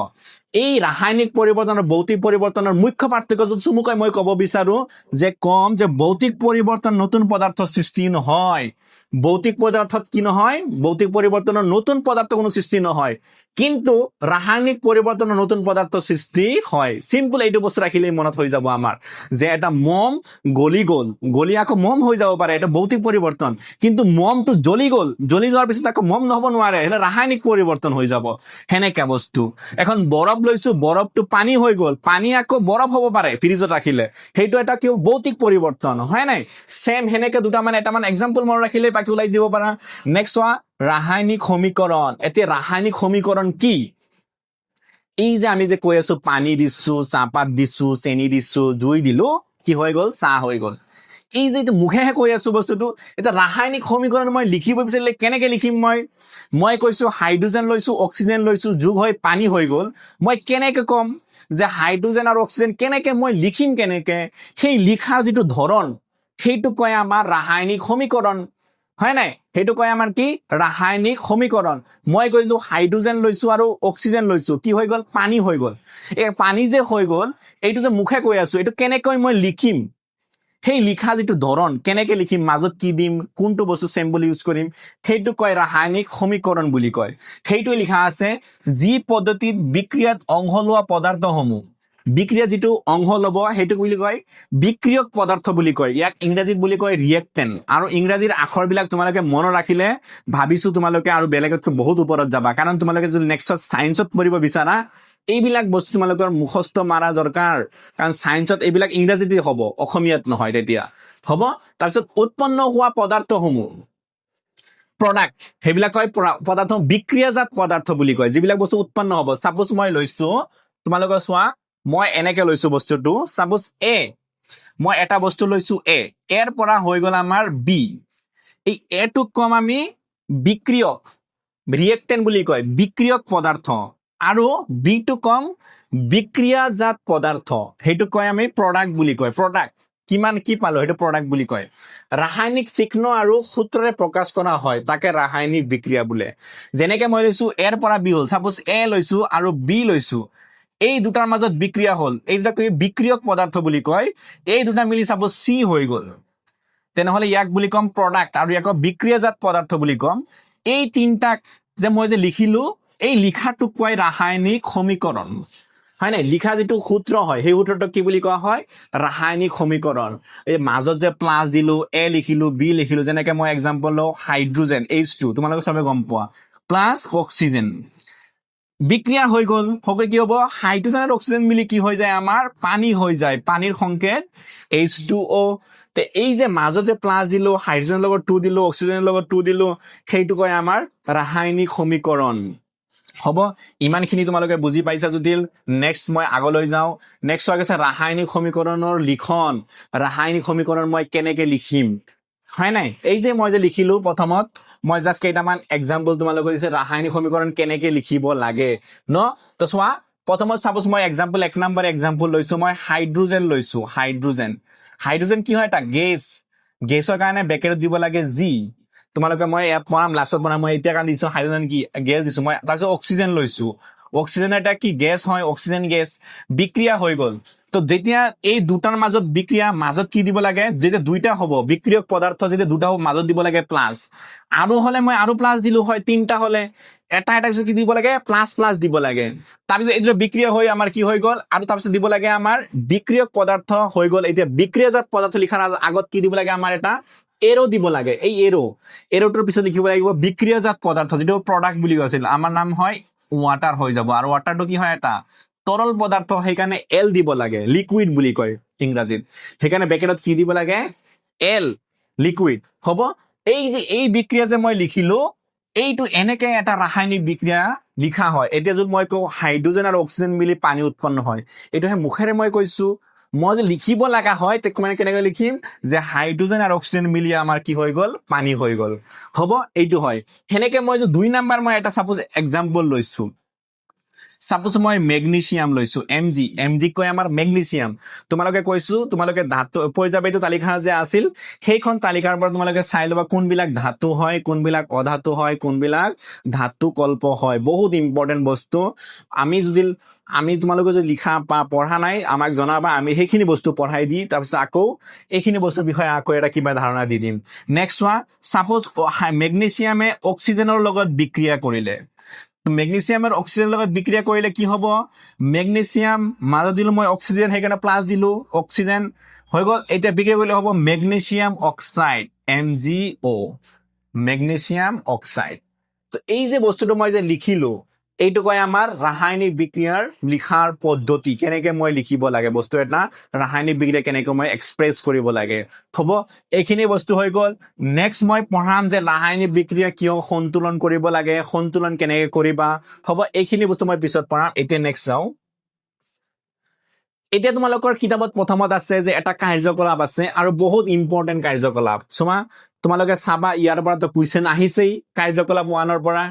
এই ৰাসায়নিক পৰিৱৰ্তন আৰু ভৌতিক পৰিৱৰ্তনৰ মুখ্য পাৰ্থক্য যদি চমুকৈ মই ক'ব বিচাৰো যে কম যে ভৌতিক পৰিৱৰ্তন নতুন পদাৰ্থ সৃষ্টি নহয়। ভৌতিক পদাৰ্থত কি নহয়? ভৌতিক পৰিৱৰ্তনৰ নতুন পদাৰ্থ কোনো সৃষ্টি নহয়, কিন্তু ৰাসায়নিক পৰিৱৰ্তনৰ নতুন পদাৰ্থ সৃষ্টি হয়। চিম্পল, এইটো বস্তু ৰাখিলেই মনত হৈ যাব আমাৰ যে এটা মম গলি গ'ল, গলি আকৌ মম হৈ যাব পাৰে, এটা ভৌতিক পৰিৱৰ্তন। কিন্তু মমটো জ্বলি গ'ল, জ্বলি যোৱাৰ পিছত আকৌ মম নহ'ব নোৱাৰে, সেইটো ৰাসায়নিক পৰিৱৰ্তন হৈ যাব। সেনেকা বস্তু। এখন বৰফ লৈছো, বৰফটো পানী হৈ গ'ল, পানী আকৌ বৰফ হ'ব পাৰে ফ্ৰিজত ৰাখিলে, সেইটো এটা কিয় ভৌতিক পৰিৱৰ্তন হয় নাই? ছেম সেনেকে দুটামান এটামান এক্সাম্পল মনত ৰাখিলে বাকী ওলাই দিব পাৰা। নেক্সট চোৱা, ৰাসায়নিক সমীকৰণ। এতিয়া ৰাসায়নিক সমীকৰণ কি? এই যে আমি যে কৈ আছো, পানী দিছো, চাহপাত দিছো, চেনি দিছো, জুই দিলো, কি হৈ গ'ল? চাহ হৈ গ'ল। এই যে এইটো মুখেহে কৈ আছো বস্তুটো, এতিয়া ৰাসায়নিক সমীকৰণ মই লিখিব বিচাৰিলে কেনেকে লিখিম? মই কৈছো হাইড্ৰজেন লৈছো, অক্সিজেন লৈছো, যোগ হৈ পানী হৈ গ'ল। মই কেনেকে ক'ম যে হাইড্ৰজেন আৰু অক্সিজেন কেনেকে মই লিখিম কেনেকে? সেই লিখাৰ যিটো ধৰণ, সেইটো কয় আমাৰ ৰাসায়নিক সমীকৰণ, হয় নাই? সেইটো কয় আমাৰ কি? ৰাসায়নিক সমীকৰণ। মই কৈছো হাইড্ৰজেন লৈছো আৰু অক্সিজেন লৈছো, কি হৈ গ'ল? পানী হৈ গ'ল। এই পানী যে হৈ গ'ল, এইটো যে মুখে কৈ আছো, এইটো কেনেকৈ মই লিখিম? সেই লিখা যিটো ধৰণ, কেনেকে লিখিম, মাজত কি দিম, কোনটো বস্তু চিম্বল ইউজ কৰিম, সেইটো কয় ৰাসায়নিক সমীকৰণ বুলি কয়। সেইটোৱে লিখা আছে, যি পদ্ধতিত বিক্ৰিয়াত অংশ লোৱা পদাৰ্থসমূহ, বিক্ৰিয়া যিটো অংশ ল'ব সেইটো বুলি কয় বিক্ৰিয়ক পদাৰ্থ বুলি কয়। ইয়াক ইংৰাজীত বুলি কয় ৰিয়েক্টেণ্ট। আৰু ইংৰাজীৰ আখৰবিলাক তোমালোকে মনত ৰাখিলে ভাবিছো তোমালোকে আৰু বেলেগতকৈ বহুত ওপৰত যাবা। কাৰণ তোমালোকে যদি নেক্সটত চায়েন্সত পঢ়িব বিচাৰা, এইবিলাক বস্তু তোমালোকৰ মুখস্থ মাৰা দৰকাৰ। কাৰণ চায়েন্সত এইবিলাক ইংৰাজীতে হ'ব, অসমীয়াত নহয় তেতিয়া হ'ব। তাৰপিছত উৎপন্ন হোৱা পদাৰ্থসমূহ প্ৰডাক্ট, সেইবিলাক কয় পদাৰ্থ, বিক্ৰিয়াজাত পদাৰ্থ বুলি কয়, যিবিলাক বস্তু উৎপন্ন হ'ব। চাপ'জ মই লৈছো, তোমালোকৰ চোৱা, মই এনেকে লৈছো বস্তুটো। চাপ'জ এ, মই এটা বস্তু লৈছো এ, এৰ পৰা হৈ গ'ল আমাৰ বি। এই এটোক কম আমি বিক্ৰিয়ক, ৰিয়েক্টেণ্ট বুলি কয়, বিক্ৰিয়ক পদাৰ্থ। আৰু বিটো কম বিক্ৰিয়াজাত পদাৰ্থ, সেইটো কয় আমি প্ৰডাক্ট বুলি কয়। প্ৰডাক্ট কিমান কি পালো, সেইটো প্ৰডাক্ট বুলি কয়। ৰাসায়নিক চিহ্ন আৰু সূত্ৰৰে প্ৰকাশ কৰা হয়, তাকে ৰাসায়নিক বিক্ৰিয়া বোলে। যেনেকে মই লৈছো এৰ পৰা বি হ'ল, চাপ'জ এ লৈছো আৰু বি লৈছো, এই দুটাৰ মাজত বিক্ৰিয়া হ'ল, এই দুটাক বিক্ৰিয়ক পদাৰ্থ বুলি কয়। এই দুটা মিলি চাপ'জ চি হৈ গ'ল, তেনেহ'লে ইয়াক বুলি ক'ম প্ৰডাক্ট আৰু ইয়াক বিক্ৰিয়াজাত পদাৰ্থ বুলি ক'ম। এই তিনিটাক যে মই যে লিখিলো, এই লিখাটোক কয় ৰাসায়নিক সমীকৰণ, হয় নাই? লিখা যিটো সূত্ৰ হয়, সেই সূত্ৰটোক কি বুলি কোৱা হয়? ৰাসায়নিক সমীকৰণ। এই মাজত যে প্লাছ দিলো, এ লিখিলো, বি লিখিলো, যেনেকে মই এক্সাম্পল লওঁ হাইড্ৰজেন H2, তোমালোকে চবে গম পোৱা, প্লাছ অক্সিজেন, বিক্ৰিয়া হৈ গ'ল। হৈ কি হ'ব? হাইড্ৰজেন আৰু অক্সিজেন মিলি কি হৈ যায়? আমাৰ পানী হৈ যায়। পানীৰ সংকেত H2O। তে এই যে মাজত যে প্লাছ দিলো, হাইড্ৰজেনৰ লগত টু দিলো, অক্সিজেনৰ লগত টু দিলো, সেইটো কয় আমাৰ ৰাসায়নিক সমীকৰণ। হ'ব, ইমানখিনি তোমালোকে বুজি পাইছা যদি নেক্সট মই আগলৈ যাওঁ। নেক্সট হোৱা গৈছে ৰাসায়নিক সমীকৰণৰ লিখন। ৰাসায়নিক সমীকৰণ মই কেনেকে লিখিম, হয় নাই? এই যে মই যে লিখিলো প্ৰথমত, মই জাষ্ট কেইটামান এক্সাম্পল তোমালোকক দিছে ৰাসায়নিক সমীকৰণ কেনেকে লিখিব লাগে ন। তো চোৱা, প্ৰথমত চাপ'জ মই এক্সাম্পল, এক নম্বৰ এক্সাম্পল লৈছো, মই হাইড্ৰজেন লৈছো। হাইড্ৰজেন, হাইড্ৰজেন কি হয়? এটা গেছ। গেছৰ কাৰণে ব্ৰেকেটত দিব লাগে জি। তোমালোকে মই ইয়াত পঢ়াম, লাষ্টত পঢ়াম, মই এতিয়া কাৰণে দিছো। হাইড্ৰজেন কি গেছ দিছো মই। তাৰপিছত অক্সিজেন লৈছো। অক্সিজেন এটা কি গেছ হয়, অক্সিজেন গেছ। বিক্ৰিয়া হৈ গ'ল। তো যেতিয়া এই দুটাৰ মাজত বিক্ৰিয়া, মাজত কি দিব লাগে? যেতিয়া দুইটা হ'ব বিক্ৰিয়ক পদাৰ্থ, যেতিয়া দুটা হ'ব, মাজত দিব লাগে প্লাছ। আৰু হলে মই আৰু প্লাছ দিলো হয়, তিনিটা হলে এটা এটা পিছত কি দিব লাগে? প্লাছ প্লাছ দিব লাগে। তাৰপিছত এইটো বিক্ৰিয়া হৈ আমাৰ কি হৈ গ'ল? আৰু তাৰপিছত দিব লাগে আমাৰ বিক্ৰিয়ক পদাৰ্থ হৈ গ'ল। এতিয়া বিক্ৰিয়াজাত পদাৰ্থ লিখাৰ আগত কি দিব লাগে? আমাৰ এটা এৰো দিব লাগে। এই এৰো, এৰোটোৰ পিছত লিখিব লাগিব বিক্ৰিয়াজাত পদাৰ্থ, যিটো প্ৰডাক্ট বুলি কৈছিল, আমাৰ নাম হয় ৱাটাৰ হৈ যাব। আৰু ৱাটাৰটো কি হয়? এটা তৰল পদাৰ্থ, সেইকাৰণে এল দিব লাগে, লিকুইড বুলি কয় ইংৰাজীত। সেইকাৰণে ব্ৰেকেটত কি দিব লাগে? এল, লিকুইড হ'ব। এই যে এই বিক্ৰিয়া যে মই লিখিলো, এইটো এনেকে এটা ৰাসায়নিক বিক্ৰিয়া লিখা হয়। এতিয়া যদি মই কওঁ হাইড্ৰজেন আৰু অক্সিজেন মিলি পানী উৎপন্ন হয়, এইটোহে মুখেৰে মই কৈছো। মই যে লিখিব লগা হয়, তে মানে কেনেকৈ লিখিম যে হাইড্ৰজেন আৰু অক্সিজেন মিলি আমাৰ কি হৈ গ'ল? পানী হৈ গ'ল। হ'ব, এইটো হয়। সেনেকে মই যে দুই নাম্বাৰ মই এটা চাপ'জ এক্সাম্পল লৈছো। চাপ'জ মই মেগনেছিয়াম লৈছো, এম জি, এম জি কয় আমাৰ মেগনেছিয়াম। তোমালোকে কৈছো, তোমালোকে ধাতু পৰ্যাবৃত্ত তালিকা যে আছিল, সেইখন তালিকাৰ পৰা তোমালোকে চাই ল'বা কোনবিলাক ধাতু হয়, কোনবিলাক অধাতু হয়, কোনবিলাক ধাতু কল্প হয়। বহুত ইম্পৰ্টেণ্ট বস্তু। আমি তোমালোকে যদি লিখা বা পঢ়া নাই, আমাক জনাবা, আমি সেইখিনি বস্তু পঢ়াই দি তাৰপিছত আকৌ এইখিনি বস্তুৰ বিষয়ে আকৌ এটা কিবা ধাৰণা দি দিম। নেক্সট চোৱা, চাপ'জ মেগনেছিয়ামে অক্সিজেনৰ লগত বিক্ৰিয়া কৰিলে, মেগনেছিয়ামৰ অক্সিজেনৰ লগত বিক্ৰিয়া কৰিলে কি হ'ব? মেগনেছিয়াম মাজত দিলো মই অক্সিজেন, সেইকাৰণে প্লাছ দিলো, অক্সিজেন হৈ গ'ল। এতিয়া বিক্ৰিয়া কৰিলে হ'ব magnesium oxide, MgO, magnesium oxide. তো এই যে বস্তুটো মই যে লিখিলো, এইটো কয় আমাৰ ৰাসায়নিক বিক্ৰিয়াৰ লিখাৰ পদ্ধতি, কেনেকে মই লিখিব লাগে বস্তু এটা, ৰাসায়নিক বিক্ৰিয়া কেনেকে মই এক্সপ্ৰেছ কৰিব লাগে। হ'ব, এইখিনি বস্তু হৈ গ'ল। নেক্সট মই পঢ়াম যে ৰাসায়নিক বিক্ৰিয়া কিয় সন্তুলন কৰিব লাগে, সন্তুলন কেনেকে কৰিবা। হ'ব, এইখিনি বস্তু মই পিছত পঢ়াম। এতিয়া নেক্সট যাওঁ। এতিয়া তোমালোকৰ কিতাপত প্ৰথমত আছে যে এটা কাৰ্যকলাপ আছে আৰু বহুত ইম্পৰ্টেণ্ট কাৰ্যকলাপ। চোৱা, তোমালোকে চাবা, ইয়াৰ পৰাতো কুৱেশ্যন আহিছেই। কাৰ্যকলাপ ওৱানৰ পৰা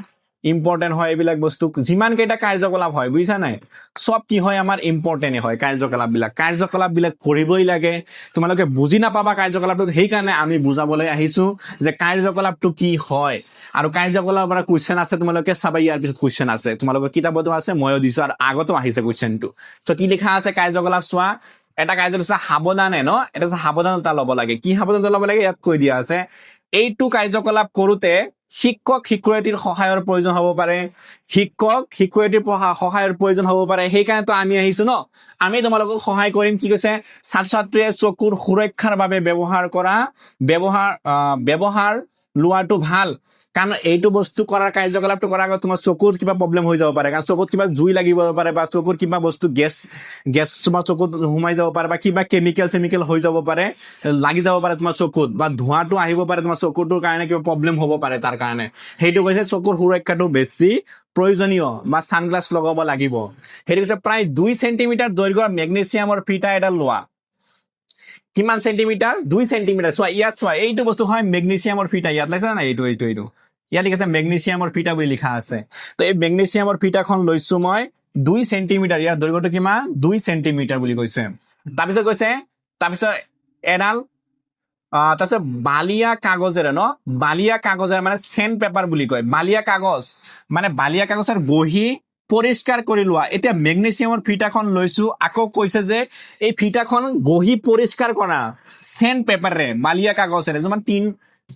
ইম্পৰ্টেণ্ট হয় এইবিলাক বস্তু। যিমান কেইটা কাৰ্যকলাপ হয়, বুজিছা নাই, চব কি হয় আমাৰ ইম্পৰ্টেণ্টে হয় কাৰ্যকলাপ বিলাক। কাৰ্যকলাপ বিলাক পঢ়িবই লাগে। তোমালোকে বুজি নাপাবা কাৰ্যকলাপটো, সেইকাৰণে আমি বুজাবলৈ আহিছো যে কাৰ্যকলাপটো কি হয় আৰু কাৰ্যকলাপৰ পৰা কুৱেশ্যন আছে। তোমালোকে চাবা, ইয়াৰ পিছত কুৱেশ্যন আছে, তোমালোকৰ কিতাপতো আছে, ময়ো দিছো আৰু আগতো আহিছে কুৱেশ্যনটো। চ' কি লিখা আছে কাৰ্যকলাপ চোৱা। এটা কাৰ্যকলাপ আছে সাৱধানে ন, এটা আছে সাৱধানতা ল'ব লাগে। কি সাৱধানতা ল'ব লাগে ইয়াত কৈ দিয়া আছে। এইটো কাৰ্যকলাপ কৰোঁতে শিক্ষক শিক্ষয়িত্ৰীৰ সহায়ৰ প্ৰয়োজন হ'ব পাৰে। শিক্ষক শিক্ষয়িত্ৰীৰ সহায়ৰ প্ৰয়োজন হ'ব পাৰে, সেইকাৰণেতো আমি আহিছো ন, আমি তোমালোকক সহায় কৰিম। কি কৈছে? ছাত্ৰ ছাত্ৰীয়ে চকুৰ সুৰক্ষাৰ বাবে ব্যৱহাৰ কৰা ব্যৱহাৰ লোৱাটো ভাল। কাৰণ এইটো বস্তু কৰাৰ, কাৰ্যকলাপটো কৰাৰ আগত তোমাৰ চকুৰ কিবা প্ৰব্লেম হৈ যাব পাৰে। কাৰণ চকুত কিবা জুই লাগিব পাৰে বা চকুত কিবা বস্তু গেছ গেছ তোমাৰ চকুত সোমাই যাব পাৰে বা কিবা কেমিকেল চেমিকেল হৈ যাব পাৰে, লাগি যাব পাৰে তোমাৰ চকুত বা ধোঁৱাটো আহিব পাৰে, তোমাৰ চকুটোৰ কাৰণে কিবা প্ৰব্লেম হ'ব পাৰে। তাৰ কাৰণে সেইটো কৈছে, চকুৰ সুৰক্ষাটো বেছি প্ৰয়োজনীয় বা ছানগ্লাছ লগাব লাগিব, সেইটো কৈছে। প্ৰায় 2 চেণ্টিমিটাৰ দৈৰ্ঘ্যৰ মেগনেছিয়ামৰ ফিটা এটা লোৱা। কিমান চেণ্টিমিটাৰ? 2 চেণ্টিমিটাৰ। চোৱা, ইয়াত চোৱা, এইটো বস্তু হয় মেগনেছিয়ামৰ ফিটা। ইয়াত লাগিছে নাই? এইটো এইটো এইটো ইয়াত লিখা আছে, মেগনেছিয়ামৰ ফিটা বুলি লিখা আছে। তো এই মেগনেছিয়ামৰ ফিটাখন লৈছো মই 2 চেণ্টিমিটাৰ। ইয়াৰ দৈৰ্ঘ্যটো কিমান? 2 চেণ্টিমিটাৰ বুলি কৈছে। তাৰপিছত কৈছে, তাৰপিছত এডাল তাৰপিছত বালিয়া কাগজেৰে ন, বালিয়া কাগজেৰে মানে চেণ্ড পেপাৰ বুলি কয়, বালিয়া কাগজ মানে বালিয়া কাগজৰ গহি পৰিষ্কাৰ কৰি লোৱা। এতিয়া মেগনেছিয়ামৰ ফিটাখন লৈছো, আকৌ কৈছে যে এই ফিটাখন গহি পৰিষ্কাৰ কৰা চেণ্ড পেপাৰেৰে, বালিয়া কাগজেৰে। যিমান টিন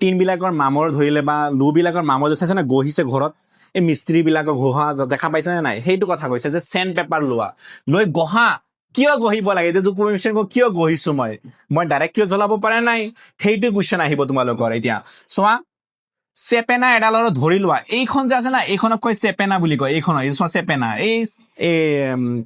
টিন বিলাকৰ মামৰ ধৰিলে বা লো বিলাকৰ মামৰ চাইছে নে, গহিছে ঘৰত, এই মিস্ত্ৰী বিলাকক ঘঁহা দেখা পাইছে নে নাই? সেইটো কথা কৈছে যে চেণ্ড পেপাৰ লোৱা, লৈ গহা। কিয় গহিব লাগে? এতিয়া কুৱেশ্যন, কিয় গহিছো মই? মই ডাইৰেক্ট কিয় জ্বলাব পৰা নাই? সেইটো কুৱেশ্যন আহিব তোমালোকৰ। এতিয়া চোৱা, চেপেনা এডালৰ ধৰি লোৱা, এইখন যে আছে না, এইখনক কয় চেপেনা বুলি কয়। এইখন এই চোৱা, চেপেনা, এই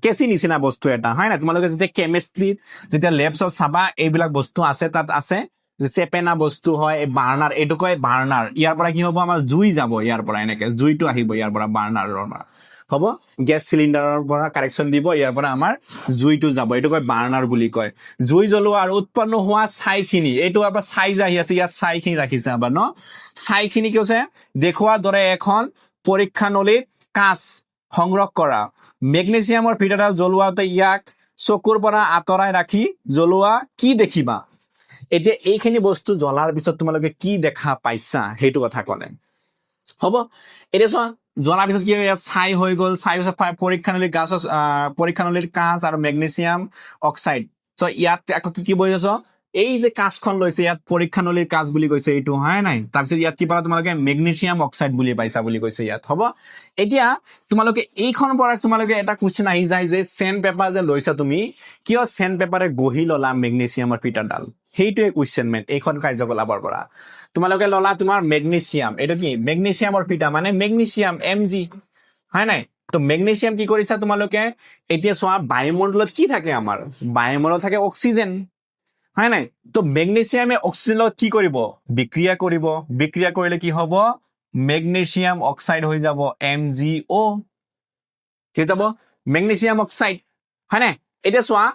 কেঁচি নিচিনা বস্তু এটা হয় না? তোমালোকে যেতিয়া কেমেষ্ট্ৰিত যেতিয়া লেবছত চাবা, এইবিলাক বস্তু আছে, তাত আছে যে চেপেনা বস্তু হয়। এই বাৰ্ণাৰ, এইটো কয় বাৰ্ণাৰ। ইয়াৰ পৰা কি হ'ব? আমাৰ জুই যাব ইয়াৰ পৰা, এনেকে জুইটো আহিব ইয়াৰ পৰা, বাৰ্ণাৰৰ পৰা হ'ব। গেছ চিলিণ্ডাৰৰ পৰা কানেকশ্যন দিব, ইয়াৰ পৰা আমাৰ জুইটো যাব, এইটো কয় বাৰ্ণাৰ বুলি কয়। জুই জ্বলোৱা আৰু উৎপন্ন হোৱা ছাইখিনি, এইটো আবাৰ ছাই যে আহি আছে, ইয়াত ছাইখিনি ৰাখিছে আবাৰ ন। ছাইখিনি কি হৈছে? দেখুওৱাৰ দৰে এখন পৰীক্ষা নলীত কাঁচ সংগ্ৰহ কৰা। মেগনেছিয়ামৰ ফিটাডাল জ্বলোৱাতে ইয়াক চকুৰ পৰা আঁতৰাই ৰাখি জ্বলোৱা, কি দেখিবা? এতিয়া এইখিনি বস্তু জ্বলাৰ পিছত তোমালোকে কি দেখা পাইছা, সেইটো কথা ক'লে হ'ব। এতিয়া চোৱা, জ্বলাৰ পিছত কি হয়? ইয়াত ছাই হৈ গ'ল। ছাই পিছত পৰীক্ষা নলীৰ গাছ, পৰীক্ষা নলীৰ কাঁচ আৰু মেগনেছিয়াম অক্সাইড। চ' ইয়াত আকৌ কি কি বহি আছ? এই যে কাঁচখন লৈছে, ইয়াত পৰীক্ষা নলীৰ কাঁচ বুলি কৈছে এইটো, হয় নাই? তাৰপিছত ইয়াত কি পালা তোমালোকে? মেগনেছিয়াম অক্সাইড বুলি পাইছা বুলি কৈছে ইয়াত। হ'ব, এতিয়া তোমালোকে এইখন পৰা তোমালোকে এটা কুৱেশ্যন আহি যায় যে চেণ্ড পেপাৰ যে লৈছা তুমি, কিয় চেণ্ড পেপাৰে গহি ললা মেগনেছিয়ামৰ ফিটাডাল? সেইটোৱে কুৱেশ্যন মেন এইখন কাৰ্যকলাপৰ পৰা। তোমালোকে ললা তোমাৰ মেগনেছিয়াম, এইটো কি? মেগনেছিয়ামৰ ফিটা মানে মেগনেছিয়াম Mg, হয় নাই? তো মেগনেছিয়াম কি কৰিছা তোমালোকে? এতিয়া চোৱা, বায়ুমণ্ডলত কি থাকে আমাৰ? বায়ুমণ্ডলত থাকে অক্সিজেন, হয় নাই? তো মেগনেছিয়ামে অক্সিজেনৰ লগত কি কৰিব? বিক্ৰিয়া কৰিব। বিক্ৰিয়া কৰিলে কি হ'ব? মেগনেছিয়াম অক্সাইড হৈ যাব, MgO। কি যাব? মেগনেছিয়াম অক্সাইড, হয় নাই? এতিয়া চোৱা,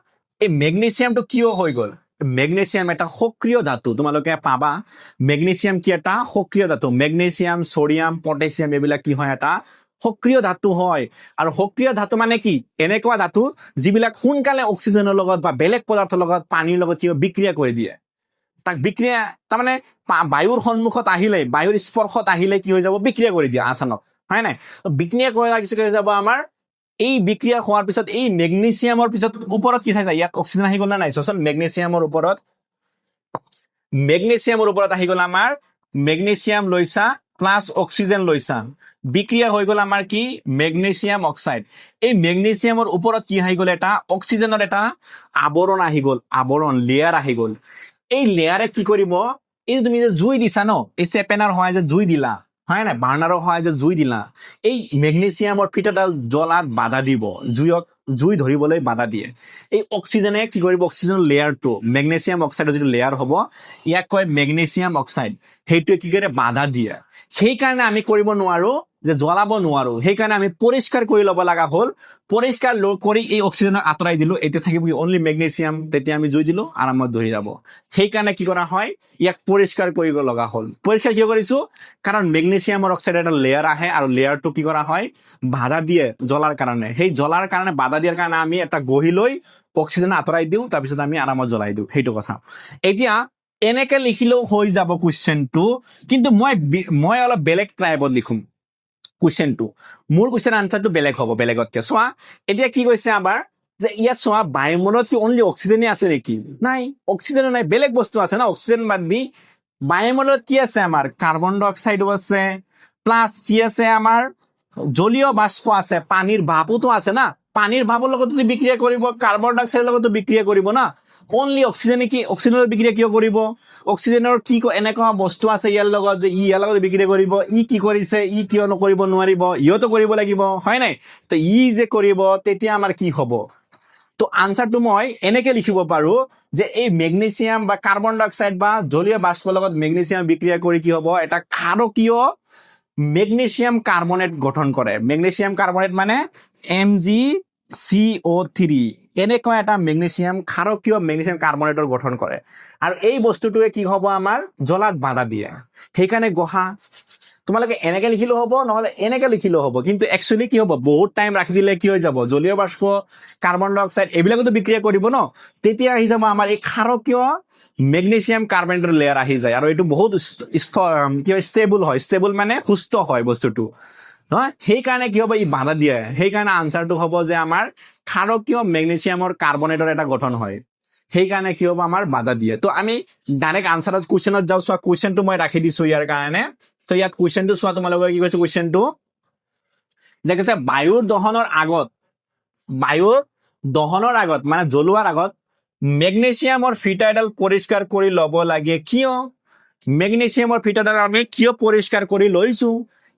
এই মেগনেছিয়ামটো কিয় হৈ গ'ল? মেগনেছিয়াম এটা সক্ৰিয় ধাতু, তোমালোকে পাবা। মেগনেছিয়াম কি এটা সক্ৰিয় ধাতু। মেগনেছিয়াম, ছডিয়াম, পটেছিয়াম এইবিলাক কি হয়? এটা সক্ৰিয় ধাতু হয়। আৰু সক্ৰিয় ধাতু মানে কি? এনেকুৱা ধাতু যিবিলাক সোনকালে অক্সিজেনৰ লগত বা বেলেগ পদাৰ্থৰ লগত, পানীৰ লগত কি হয়, বিক্ৰিয়া কৰি দিয়ে। তাক বিক্ৰিয়া, তাৰমানে বায়ুৰ সন্মুখত আহিলে, বায়ুৰ স্পৰ্শত আহিলে কি হৈ যাব? বিক্ৰিয়া কৰি দিয়ে আচানক, হয় নাই? তো বিক্ৰিয়া কৰাৰ পিছত কি হৈ যাব আমাৰ? এই বিক্ৰিয়া হোৱাৰ পিছত এই মেগনেছিয়ামৰ পিছত ওপৰত কি চাইছা? ইয়াত অক্সিজেন আহি গ'ল নে নাই চোৱাচোন। মেগনেছিয়ামৰ ওপৰত আহি গ'ল আমাৰ। মেগনেছিয়াম লৈছা প্লাছ অক্সিজেন লৈছা, বিক্ৰিয়া হৈ গ'ল আমাৰ কি? Magnesium oxide. এই মেগনেছিয়ামৰ ওপৰত কি আহি গ'ল? এটা অক্সিজেনৰ এটা আৱৰণ আহি গ'ল, আৱৰণ, লেয়াৰ আহি গ'ল। এই লেয়াৰে কি কৰিব? এই তুমি যে জুই দিছা ন, এই চেপেনাৰ সহায় যে জুই দিলা, হয় নাই, বাৰ্ণাৰৰ সহায় যে জুই দিলা, এই মেগনেছিয়ামৰ ফিটাডাল জ্বলাত বাধা দিব, জুইক জুই ধৰিবলৈ বাধা দিয়ে। এই অক্সিজেনে কি কৰিব? অক্সিজেনৰ লেয়াৰটো, মেগনেছিয়াম অক্সাইডৰ যিটো লেয়াৰ হ'ব, ইয়াক কয় মেগনেছিয়াম অক্সাইড, সেইটোৱে কি কৰে? বাধা দিয়ে। সেইকাৰণে আমি কৰিব নোৱাৰো যে জ্বলাব নোৱাৰো। সেইকাৰণে আমি পৰিষ্কাৰ কৰি ল'ব লগা হ'ল। পৰিষ্কাৰ কৰি এই অক্সিজেনক আঁতৰাই দিলো। এতিয়া থাকিব কি? Only magnesium. তেতিয়া আমি জুই দিলো, আৰামত ধৰি যাব। সেইকাৰণে কি কৰা হয়? ইয়াক পৰিষ্কাৰ কৰিব লগা হ'ল। পৰিষ্কাৰ কিয় কৰিছো? কাৰণ মেগনেছিয়ামৰ অক্সাইড এটা লেয়াৰ আহে আৰু লেয়াৰটো কি কৰা হয়? বাধা দিয়ে জ্বলাৰ কাৰণে। সেই জ্বলাৰ কাৰণে, বাধা দিয়াৰ কাৰণে আমি এটা গহি লৈ অক্সিজেন আঁতৰাই দিওঁ, তাৰপিছত আমি আৰামত জ্বলাই দিওঁ। সেইটো কথা। এতিয়া এনেকে লিখিলেও হৈ যাব কুৱেশ্যনটো, কিন্তু মই অলপ বেলেগ টাইপত লিখোম কুৱেশ্যনটো। মোৰ কুৱেশ্যন আনচাৰটো বেলেগ হ'ব বেলেগতকে। চোৱা, এতিয়া কি কৈছে আমাৰ যে ইয়াত চোৱা, বায়ুমণ্ডলত কি অনলি অক্সিজেনে আছে নেকি? নাই, অক্সিজেনো নাই, বেলেগ বস্তু আছে না। অক্সিজেন বাদ দি বায়ুমণ্ডলত কি আছে আমাৰ? কাৰ্বন ডাই অক্সাইডো আছে, প্লাছ কি আছে আমাৰ? জলীয় বাষ্প আছে, পানীৰ ভাপোতো আছে না। পানীৰ ভাপৰ লগত যদি বিক্ৰিয়া কৰিব, কাৰ্বন ডাই অক্সাইডৰ লগতো বিক্ৰিয়া কৰিব না। অনলি অক্সিজেনে কি অক্সিজেনৰ বিক্ৰিয়া কিয় কৰিব? অক্সিজেনৰ কি এনেকুৱা বস্তু আছে ইয়াৰ লগত যে ই ইয়াৰ লগত বিক্ৰিয়া কৰিব? ই কি কৰিছে? ই কিয় নকৰিব নোৱাৰিব? ইহঁতো কৰিব লাগিব, হয় নাই? তো ই যে কৰিব, তেতিয়া আমাৰ কি হ'ব? তো আনচাৰটো মই এনেকে লিখিব পাৰো যে এই মেগনেছিয়াম বা কাৰ্বন ডাই অক্সাইড বা জলীয় বাষ্পৰ লগত মেগনেছিয়াম বিক্ৰিয়া কৰি কি হ'ব? এটা ক্ষাৰকীয় মেগনেছিয়াম কাৰ্বনেট গঠন কৰে। মেগনেছিয়াম কাৰ্বনেট মানে MgCO3। এনেকুৱা এটা মেগনেছিয়াম, ক্ষাৰকীয় মেগনেছিয়াম কাৰ্বনেটৰ গঠন কৰে আৰু এই বস্তুটোৱে কি হ'ব? আমাৰ জ্বলাত বাধা দিয়ে। সেইকাৰণে গহা তোমালোকে এনেকে লিখিলেও হ'ব, নহ'লে এনেকে লিখিলেও হ'ব। কিন্তু একচুৱেলি কি হ'ব? বহুত টাইম ৰাখি দিলে কি হৈ যাব? জলীয় বাষ্প, কাৰ্বন ডাই অক্সাইড এইবিলাকতো বিক্ৰিয়া কৰিব ন। তেতিয়া আহি যাব আমাৰ এই ক্ষাৰকীয় মেগনেছিয়াম কাৰ্বনেটৰ লেয়াৰ আহি যায় আৰু এইটো বহুত কি হয়, ষ্টেবল হয়। ষ্টেবল মানে সুস্থ হয় বস্তুটো, নহয়? সেইকাৰণে কি হ'ব? ই বাধা দিয়ে। সেইকাৰণে আনচাৰটো হ'ব যে আমাৰ ক্ষাৰকীয় মেগনেছিয়ামৰ কাৰ্বনেটৰ এটা গঠন হয়, সেইকাৰণে কি হ'ব? আমাৰ বাধা দিয়ে। তো আমি ডাইৰেক্ট আনচাৰত, কুৱেশ্যনত যাওঁ। চোৱা, কুৱেশ্যনটো মই ৰাখি দিছো ইয়াৰ কাৰণে। তো ইয়াত কুৱেশ্যনটো চোৱা তোমালোকে, কি কৈছে কুৱেশ্যনটো যে কৈছে বায়ুৰ দহনৰ আগত, বায়ুৰ দহনৰ আগত মানে জ্বলোৱাৰ আগত মেগনেছিয়ামৰ ফিটা এডাল পৰিষ্কাৰ কৰি ল'ব লাগে কিয়? মেগনেছিয়ামৰ ফিটাডাল আমি কিয় পৰিষ্কাৰ কৰি লৈছো?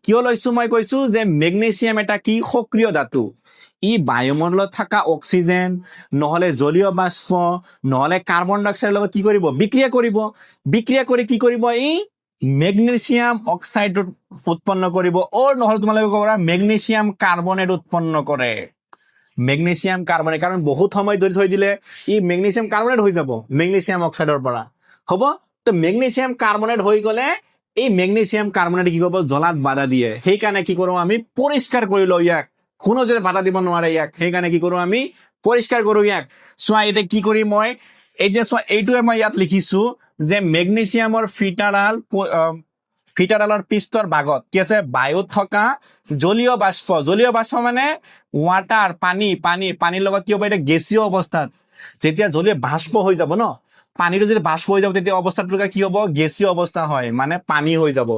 কিয় লৈছো? মই কৈছো যে মেগনেছিয়াম এটা কি? সক্ৰিয় ধাতু। ই বায়ুমণ্ডলত থকা অক্সিজেন নহলে জলীয় বাষ্প নহলে কাৰ্বন ডাই অক্সাইডৰ লগত কি কৰিব? বিক্ৰিয়া কৰিব। বিক্ৰিয়া কৰি কি কৰিব? ই মেগনেছিয়াম অক্সাইড উৎপন্ন কৰিব, অৰ নহলে তোমালোকে ক'ব পাৰা মেগনেছিয়াম কাৰ্বনেট উৎপন্ন কৰে। মেগনেছিয়াম কাৰ্বনেট, কাৰণ বহুত সময় ধৰি থৈ দিলে ই মেগনেছিয়াম কাৰ্বনেট হৈ যাব মেগনেছিয়াম অক্সাইডৰ পৰা, হ'ব? তো মেগনেছিয়াম কাৰ্বনেট হৈ গ'লে এই মেগনেছিয়াম কাৰ্বনেট কি কৰিব? জ্বলাত বাধা দিয়ে। সেইকাৰণে কি কৰো আমি? পৰিষ্কাৰ কৰি লওঁ ইয়াক। কোনো যাতে বাধা দিব নোৱাৰে ইয়াক, সেইকাৰণে কি কৰো আমি? পৰিষ্কাৰ কৰো ইয়াক। চোৱা, এতিয়া কি কৰিম মই? এতিয়া চোৱা, এইটোৱে মই ইয়াত লিখিছো যে মেগনেছিয়ামৰ ফিটাডালৰ পৃষ্ঠৰ ভাগত কি আছে? বায়ুত থকা জলীয় বাষ্প। জলীয় বাষ্প মানে ৱাটাৰ, পানী। পানীৰ লগত কি হ'ব? এতিয়া গেছীয় অৱস্থাত যেতিয়া জলীয় বাষ্প হৈ যাব ন, পানীটো যেতিয়া বাষ্প হৈ যাব, তেতিয়া অৱস্থাটো কি হ'ব? গেছীয় অৱস্থা হয়, মানে পানী হৈ যাব।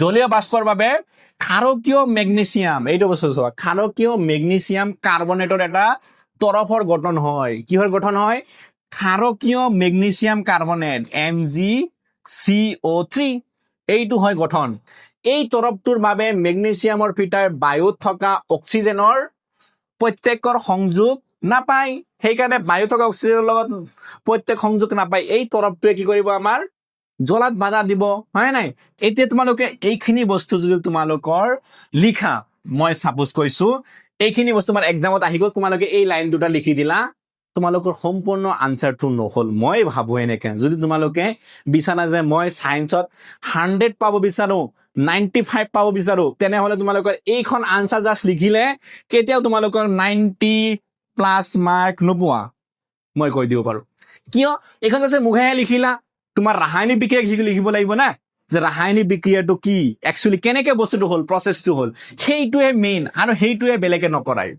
জলীয় বাষ্পৰ বাবে ক্ষাৰকীয় মেগনেছিয়াম, এইটো বস্তু চোৱা, ক্ষাৰকীয় মেগনেছিয়াম কাৰ্বনেটৰ এটা তৰফৰ গঠন হয়। কিহৰ গঠন হয়? ক্ষাৰকীয় মেগনেছিয়াম কাৰ্বনেট, MgCO3, এইটো হয় গঠন। এই তৰপটোৰ বাবে মেগনেছিয়ামৰ ফিটাই বায়ুত থকা অক্সিজেনৰ প্ৰত্যেকৰ সংযোগ নাপায়। সেইকাৰণে বায়ু থকা অক্সিজেনৰ লগত প্ৰত্যেক সংযোগ নাপায়। এই তৰপটোৱে কি কৰিব? আমাৰ জ্বলাত বাধা দিব, হয় নাই? এতিয়া তোমালোকে এইখিনি বস্তু যদি তোমালোকৰ লিখা, মই চাপোজ কৈছো এইখিনি বস্তু তোমাৰ এক্সামত আহি গ'ল, তোমালোকে এই লাইন দুটা লিখি দিলা, তোমালোকৰ সম্পূৰ্ণ আনচাৰটো নহ'ল। মই ভাবো এনেকে, যদি তোমালোকে বিচাৰা যে মই চায়েন্সত 100 পাব বিচাৰো, 95 পাব বিচাৰো, তেনেহ'লে তোমালোকৰ এইখন আনচাৰ জাষ্ট লিখিলে কেতিয়াও তোমালোকৰ 90+ মাৰ্ক নোপোৱা, মই কৈ দিব পাৰো। কিয়? এইখন জাষ্ট মুখেহে লিখিলা। তোমাৰ ৰাসায়নিক বিক্ৰিয়া লিখিব লাগিব না, যে ৰাসায়নিক বিক্ৰিয়াটো কি, একচুৱেলি কেনেকে বস্তুটো হ'ল, প্ৰচেছটো হ'ল, সেইটোৱে মেইন। আৰু সেইটোৱে বেলেগে নকৰাই।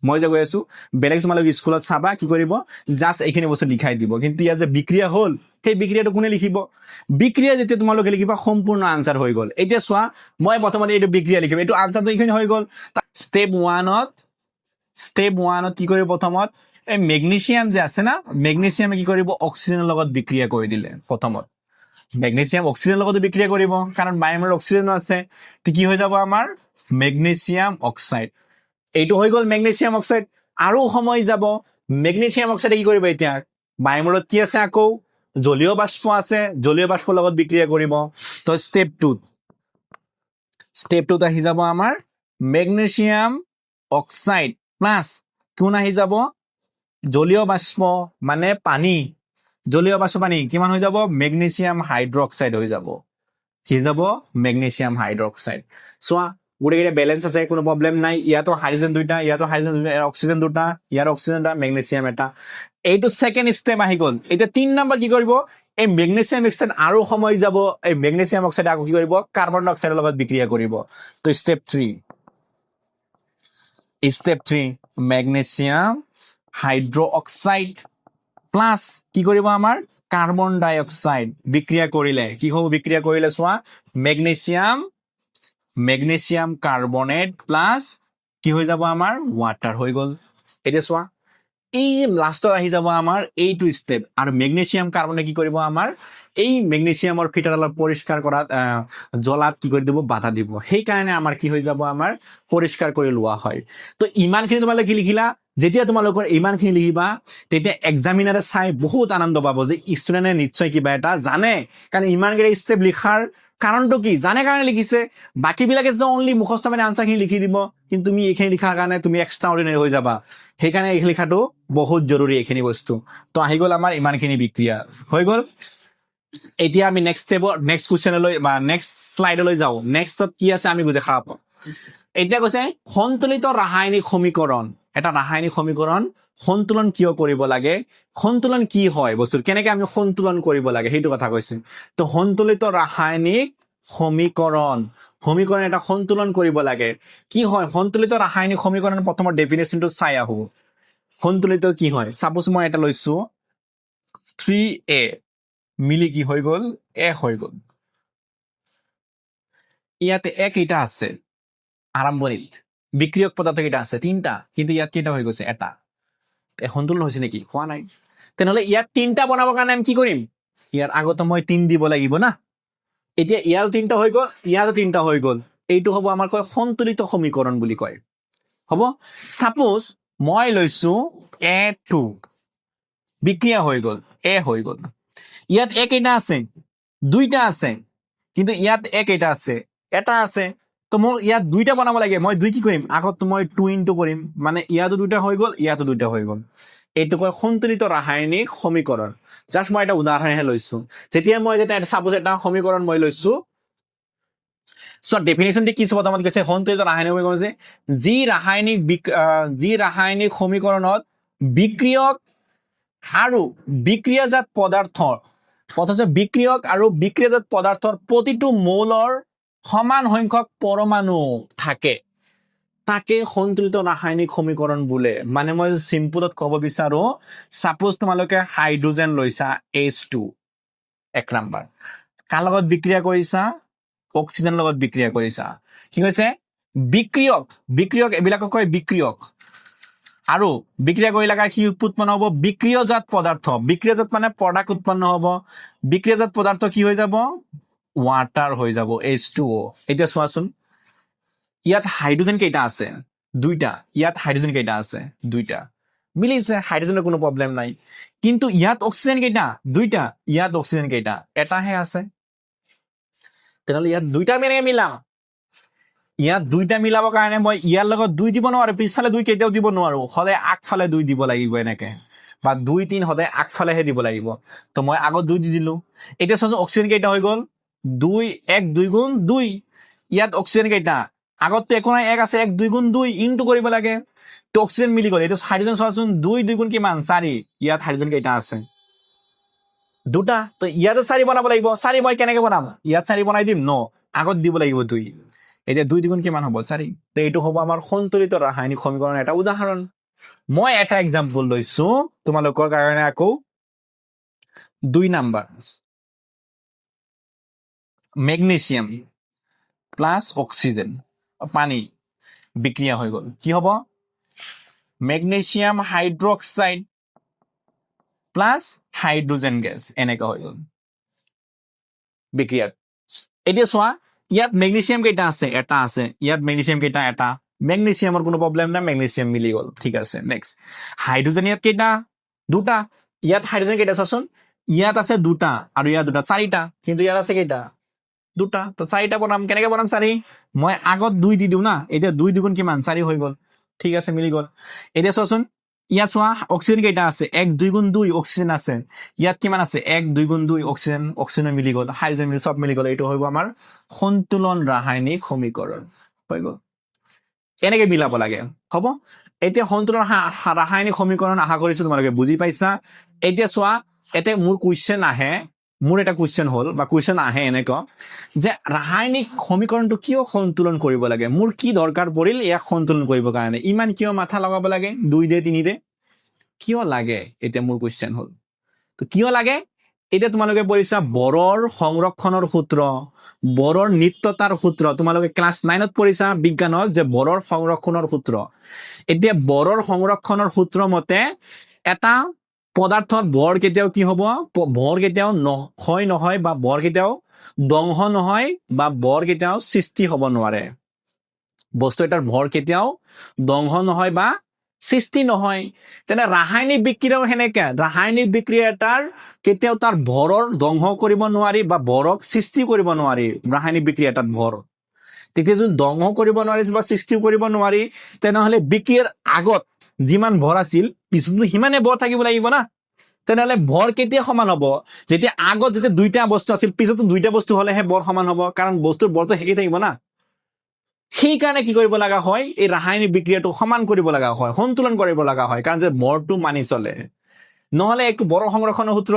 মই যে গৈ আছো, বেলেগ তোমালোক স্কুলত চাবা কি কৰিব, জাষ্ট এইখিনি বস্তু লিখাই দিব। কিন্তু ইয়াত যে বিক্ৰিয়া হ'ল, সেই বিক্ৰিয়াটো কোনে লিখিব? বিক্ৰিয়া যেতিয়া তোমালোকে লিখিবা, সম্পূৰ্ণ আনচাৰ হৈ গ'ল। এতিয়া চোৱা, মই প্ৰথমতে এইটো বিক্ৰিয়া লিখিম। এইটো আনচাৰটো এইখিনি হৈ গ'ল। ষ্টেপ ওৱানত কি কৰিব? প্ৰথমত এই মেগনেছিয়াম যে আছে না, মেগনেছিয়ামে কি কৰিব? অক্সিজেনৰ লগত বিক্ৰিয়া কৰি দিলে। প্ৰথমত মেগনেছিয়াম অক্সিজেনৰ লগতো বিক্ৰিয়া কৰিব, কাৰণ বায়ুমণ্ডলত অক্সিজেনো আছে। তো কি হৈ যাব আমাৰ? Magnesium oxide. এইটো হৈ গ'ল মেগনেছিয়াম অক্সাইড। আৰু সময় যাব, মেগনেছিয়াম অক্সাইডে কি কৰিব? এতিয়া বায়ুমণ্ডলত কি আছে? আকৌ জলীয় বাষ্প আছে। জলীয় বাষ্পৰ লগত বিক্ৰিয়া কৰিব। তো ষ্টেপ টুত আহি যাব আমাৰ মেগনেছিয়াম অক্সাইড প্লাছ কোন আহি যাব? জলীয় বাষ্প, মানে পানী। জলীয় বাষ্প পানী কিমান হৈ যাব? মেগনেছিয়াম হাইড্ৰক্সাইড হৈ যাব। কি যাব? Magnesium hydroxide. চোৱা, গোটেইকেইটা বেলেঞ্চ আছে, কোনো প্ৰব্লেম নাই। ইয়াতো হাইড্ৰজেন দুইটা, ইয়াতো হাইড্ৰজেন দুটা, ইয়াৰ অক্সিজেন দুটা, ইয়াৰ অক্সিজেন দুটা, মেগনেছিয়াম এটা। এইটো ছেকেণ্ড ষ্টেপ আহি গ'ল। এতিয়া 3 নম্বৰ কি কৰিব? এই মেগনেছিয়াম অক্সাইড আৰু সময় যাব, এই মেগনেছিয়াম অক্সাইড আকৌ কি কৰিব? কাৰ্বন ডাই অক্সাইডৰ লগত বিক্ৰিয়া কৰিব। তো step 3, magnesium hydroxide plus কি কৰিব আমাৰ? কাৰ্বন ডাই অক্সাইড। বিক্ৰিয়া কৰিলে কি হ'ব? বিক্ৰিয়া কৰিলে চোৱা, মেগনেছিয়াম কাৰ্বনেট প্লাছ কি হৈ যাব আমাৰ? ৱাটাৰ হৈ গ'ল। এতিয়া চোৱা, এই লাষ্টত আহি যাব আমাৰ এইটো ষ্টেপ। আৰু মেগনেছিয়াম কাৰ্বনে কি কৰিব? আমাৰ এই মেগনেছিয়ামৰ ফিটাৰ অলপ পৰিষ্কাৰ কৰাত, জ্বলাত কি কৰি দিব? বাধা দিব। সেইকাৰণে আমাৰ কি হৈ যাব? আমাৰ পৰিষ্কাৰ কৰি লোৱা হয়। তো ইমানখিনি তোমালোকে কি লিখিলা? যেতিয়া তোমালোকৰ ইমানখিনি লিখিবা, তেতিয়া এক্সামিনাৰে চাই বহুত আনন্দ পাব যে ষ্টুডেণ্টে নিশ্চয় কিবা এটা জানে। কাৰণ ইমানকেইটা ষ্টেপ লিখাৰ কাৰণটো কি? জানে কাৰণে লিখিছে। বাকীবিলাকে যে অনলি মুখস্থ, মানে আনচাৰখিনি লিখি দিব। কিন্তু তুমি এইখিনি লিখাৰ কাৰণে তুমি এক্সট্ৰা অৰ্ডিনাৰী হৈ যাবা। সেইকাৰণে এইখিনি লিখাটো বহুত জৰুৰী, এইখিনি বস্তু। তো আহি গ'ল আমাৰ ইমানখিনি বিক্ৰিয়া হৈ গ'ল। এতিয়া আমি নেক্সট ষ্টেপৰ নেক্সট কুৱেশ্যনলৈ বা নেক্সট শ্লাইডলৈ যাওঁ। নেক্সটত কি আছে আমি দেখা পাওঁ। এতিয়া কৈছে সন্তুলিত ৰাসায়নিক সমীকৰণ। এটা ৰাসায়নিক সমীকৰণ সন্তুলন কিয় কৰিব লাগে, সন্তুলন কি হয়, বস্তুটো কেনেকে আমি সন্তুলন কৰিব লাগে, সেইটো কথা কৈছে। তো সন্তুলিত ৰাসায়নিক সমীকৰণ এটা সন্তুলন কৰিব লাগে। কি হয় সন্তুলিত ৰাসায়নিক সমীকৰণ? প্ৰথমৰ ডেফিনেশ্যনটো চাই আহো, সন্তুলিত কি হয়। চাপ'জ মই এটা লৈছো, 3 এ মিলি কি হৈ গ'ল? এক হৈ গ'ল। ইয়াতে এক কেইটা আছে? আৰম্ভণিত বিক্ৰিয়ক পদাৰ্থ কেইটা আছে? তিনিটা। কিন্তু ইয়াত কেইটা হৈ গৈছে? এটা। সন্তুলন হৈছে নেকি? হোৱা নাই। তেনেহ'লে ইয়াত তিনিটা বনাবৰ কাৰণে আমি কি কৰিম? ইয়াৰ আগতে মই তিন দিব লাগিব না। এতিয়া ইয়াৰো তিনিটা হৈ গ'ল, ইয়াৰো তিনিটা হৈ গ'ল। এইটো হ'ব আমাৰ কয় সন্তুলিত সমীকৰণ বুলি কয়। হ'ব, চাপ'জ মই লৈছো এ টু, বিক্ৰিয়া হৈ গ'ল, এ হৈ গ'ল। ইয়াত এ কেইটা আছে? দুইটা আছে। কিন্তু ইয়াত এ কেইটা আছে? এটা আছে। তো মোৰ ইয়াত দুইটা বনাব লাগে। মই দুই কি কৰিম? আগত মই টু ইনটু কৰিম, মানে ইয়াতো দুইটা হৈ গ'ল, ইয়াতো দুইটা হৈ গ'ল। এইটো কয় সন্তুলিত ৰাসায়নিক সমীকৰণ। জাষ্ট মই এটা উদাহৰণহে লৈছো। যেতিয়া মই যেতিয়া চাপ'জ এটা সমীকৰণ মই লৈছো, চ' ডেফিনেশ্যনটো কি? প্ৰথমত কৈছে সন্তুলিত ৰাসায়নিক সমীকৰণ হৈছে যি ৰাসায়নিক সমীকৰণত বিক্ৰিয়ক আৰু বিক্ৰিয়াজাত পদাৰ্থ, অথচ বিক্ৰিয়ক আৰু বিক্ৰিয়াজাত পদাৰ্থৰ প্ৰতিটো মৌলৰ সমান সংখ্যক পৰমাণু থাকে, তাকে সন্তুলিত ৰাসায়নিক সমীকৰণ বোলে। মানে মই চিম্পুলত ক'ব বিচাৰো, চাপ'জ তোমালোকে হাইড্ৰজেন লৈছা H2, এক নাম্বাৰ, কাৰ লগত বিক্ৰিয়া কৰিছা? অক্সিজেনৰ লগত বিক্ৰিয়া কৰিছা। কি কৈছে? বিক্ৰিয়ক, বিক্ৰিয়ক, এইবিলাকক কয় বিক্ৰিয়ক। আৰু বিক্ৰিয়া কৰিলে কি উৎপন্ন হ'ব? বিক্ৰিয়জাত পদাৰ্থ। বিক্ৰিয়জাত মানে প্ৰডাক্ট উৎপন্ন হ'ব। বিক্ৰিয়জাত পদাৰ্থ কি হৈ যাব? ৱাটাৰ হৈ যাব, H2O। এতিয়া চোৱাচোন, ইয়াত হাইড্ৰজেন কেইটা আছে? দুইটা। ইয়াত হাইড্ৰজেন কেইটা আছে? দুইটা। মিলিছে, হাইড্ৰজেনৰ কোনো প্ৰব্লেম নাই। কিন্তু ইয়াত অক্সিজেন কেইটা? দুইটা। ইয়াত অক্সিজেন কেইটা? এটাহে আছে। তেনেহ'লে ইয়াত দুইটা কেনেকে মিলাম? ইয়াত দুইটা মিলাবৰ কাৰণে মই ইয়াৰ লগত দুই দিব নোৱাৰো। পিছফালে দুই কেতিয়াও দিব নোৱাৰো, সদায় আগফালে দুই দিব লাগিব এনেকে, বা দুই তিন সদায় আগফালেহে দিব লাগিব। তো মই আগত দুই দি দিলো। এতিয়া চোৱাচোন, অক্সিজেন কেইটা হৈ গ'ল? দুই, এক, দুই গুণ দুই। ইয়াত অক্সিজেন কেইটা? আগততো একো নাই, এক আছে। এক দুই গুণ দুই, ইনটু কৰিব লাগে। তো অক্সিজেন মিলি গ'ল। এইটো হাইড্ৰজেন চোৱাচোন, দুই দুই গুণ কিমান? চাৰি। ইয়াত হাইড্ৰজেন কেইটা আছে? দুটা। তো ইয়াতো চাৰি বনাব লাগিব। চাৰি মই কেনেকে বনাম? ইয়াত চাৰি বনাই দিম ন, আগত দিব লাগিব দুই। এতিয়া দুই দুগুণ কিমান হ'ব? চাৰি। তো এইটো হ'ব আমাৰ সন্তুলিত ৰাসায়নিক সমীকৰণ এটা উদাহৰণ। মই এটা এক্সাম্পল লৈছো তোমালোকৰ কাৰণে। আকৌ 2 নাম্বাৰ, মেগনেছিয়াম প্লাছ অক্সিজেন, পানী বিক্ৰিয়া হৈ গ'ল। কি হ'ব? Magnesium hydroxide plus hydrogen gas, এনেকা হৈ গ'ল বিক্ৰিয়াত। এতিয়া চোৱা, ইয়াত মেগনেছিয়াম কেইটা আছে? এটা আছে। ইয়াত মেগনেছিয়াম কেইটা? এটা। মেগনেছিয়ামৰ কোনো প্ৰব্লেম নাই, মেগনেছিয়াম মিলি গ'ল, ঠিক আছে। নেক্সট, হাইড্ৰজেন ইয়াত কেইটা? দুটা। ইয়াত হাইড্ৰজেন কেইটা চোৱাচোন। ইয়াত আছে দুটা আৰু ইয়াত দুটা, চাৰিটা। কিন্তু ইয়াত আছে কেইটা? দুটা। তো চাৰিটা বনাম কেনেকে? বনাম চাৰি, মই আগত দুই দি দিওঁ না। এতিয়া দুই দুগুণ কিমান? চাৰি হৈ গ'ল। ঠিক আছে, মিলি গ'ল। এতিয়া চোৱাচোন, ইয়াত চোৱা, অক্সিজেন কেইটা আছে? এক দুই গুণ দুই অক্সিজেন আছে। ইয়াত কিমান আছে? এক দুই গুণ দুই অক্সিজেন। অক্সিজেন মিলি গ'ল, হাইড্ৰজেন মিলি, চব মিলি গ'ল। এইটো হ'ব আমাৰ সন্তুলন ৰাসায়নিক সমীকৰণ হৈ গ'ল। এনেকে মিলাব লাগে, হ'ব। এতিয়া সন্তুলন ৰাসায়নিক সমীকৰণ আশা কৰিছো তোমালোকে বুজি পাইছা। এতিয়া চোৱা, এতিয়া মোৰ কুৱেশ্যন আহে, মোৰ এটা কুৱেশ্যন হ'ল বা কুৱেশ্যন আহে এনেকুৱা যে ৰাসায়নিক সমীকৰণটো কিয় সন্তুলন কৰিব লাগে? মোৰ কি দৰকাৰ পৰিল ইয়াক সন্তুলন কৰিবৰ কাৰণে? ইমান কিয় মাথা লগাব লাগে? দুই দে, তিনি দে কিয় লাগে? এতিয়া মোৰ কুৱেশ্যন হ'ল, তো কিয় লাগে? এতিয়া তোমালোকে পঢ়িছা ভৰৰ সংৰক্ষণৰ সূত্ৰ, ভৰৰ নিত্যতাৰ সূত্ৰ। তোমালোকে ক্লাছ 9ত পঢ়িছা বিজ্ঞানত যে ভৰৰ সংৰক্ষণৰ সূত্ৰ। এতিয়া ভৰৰ সংৰক্ষণৰ সূত্ৰ মতে এটা পদাৰ্থত ভৰ কেতিয়াও কি হ'ব? ভৰ কেতিয়াও ক্ষয় নহয় বা ভৰ কেতিয়াও ধ্বংস নহয় বা ভৰ কেতিয়াও সৃষ্টি হ'ব নোৱাৰে। বস্তু এটাৰ ভৰ কেতিয়াও ধ্বংস নহয় বা সৃষ্টি নহয়। তেনে ৰাসায়নিক বিক্ৰিয়াও সেনেকে, ৰাসায়নিক বিক্ৰিয়া এটাৰ কেতিয়াও তাৰ ভৰৰ ধ্বংস কৰিব নোৱাৰি বা ভৰক সৃষ্টি কৰিব নোৱাৰি। ৰাসায়নিক বিক্ৰিয়া এটাত ভৰ তেতিয়া যদি ধ্বংস কৰিব নোৱাৰি বা সৃষ্টি কৰিব নোৱাৰি, তেনেহ'লে বিক্ৰিয়াৰ আগত যিমান ভৰ আছিল, পিছতো সিমানে ভৰ থাকিব লাগিব না। তেনেহ'লে ভৰ কেতিয়া সমান হ'ব? যেতিয়া আগত যেতিয়া দুইটা বস্তু আছিল, পিছতো দুইটা বস্তু হ'লেহে ভৰ সমান হ'ব। কাৰণ বস্তুৰ ভৰটো একেই থাকিব না। সেইকাৰণে কি কৰিব লগা হয়? এই ৰাসায়নিক বিক্ৰিয়াটো সমান কৰিব লগা হয়, সন্তুলন কৰিব লগা হয়। কাৰণ যে ভৰটো মানি চলে। নহ'লে একো ভৰ সংৰক্ষণৰ সূত্ৰ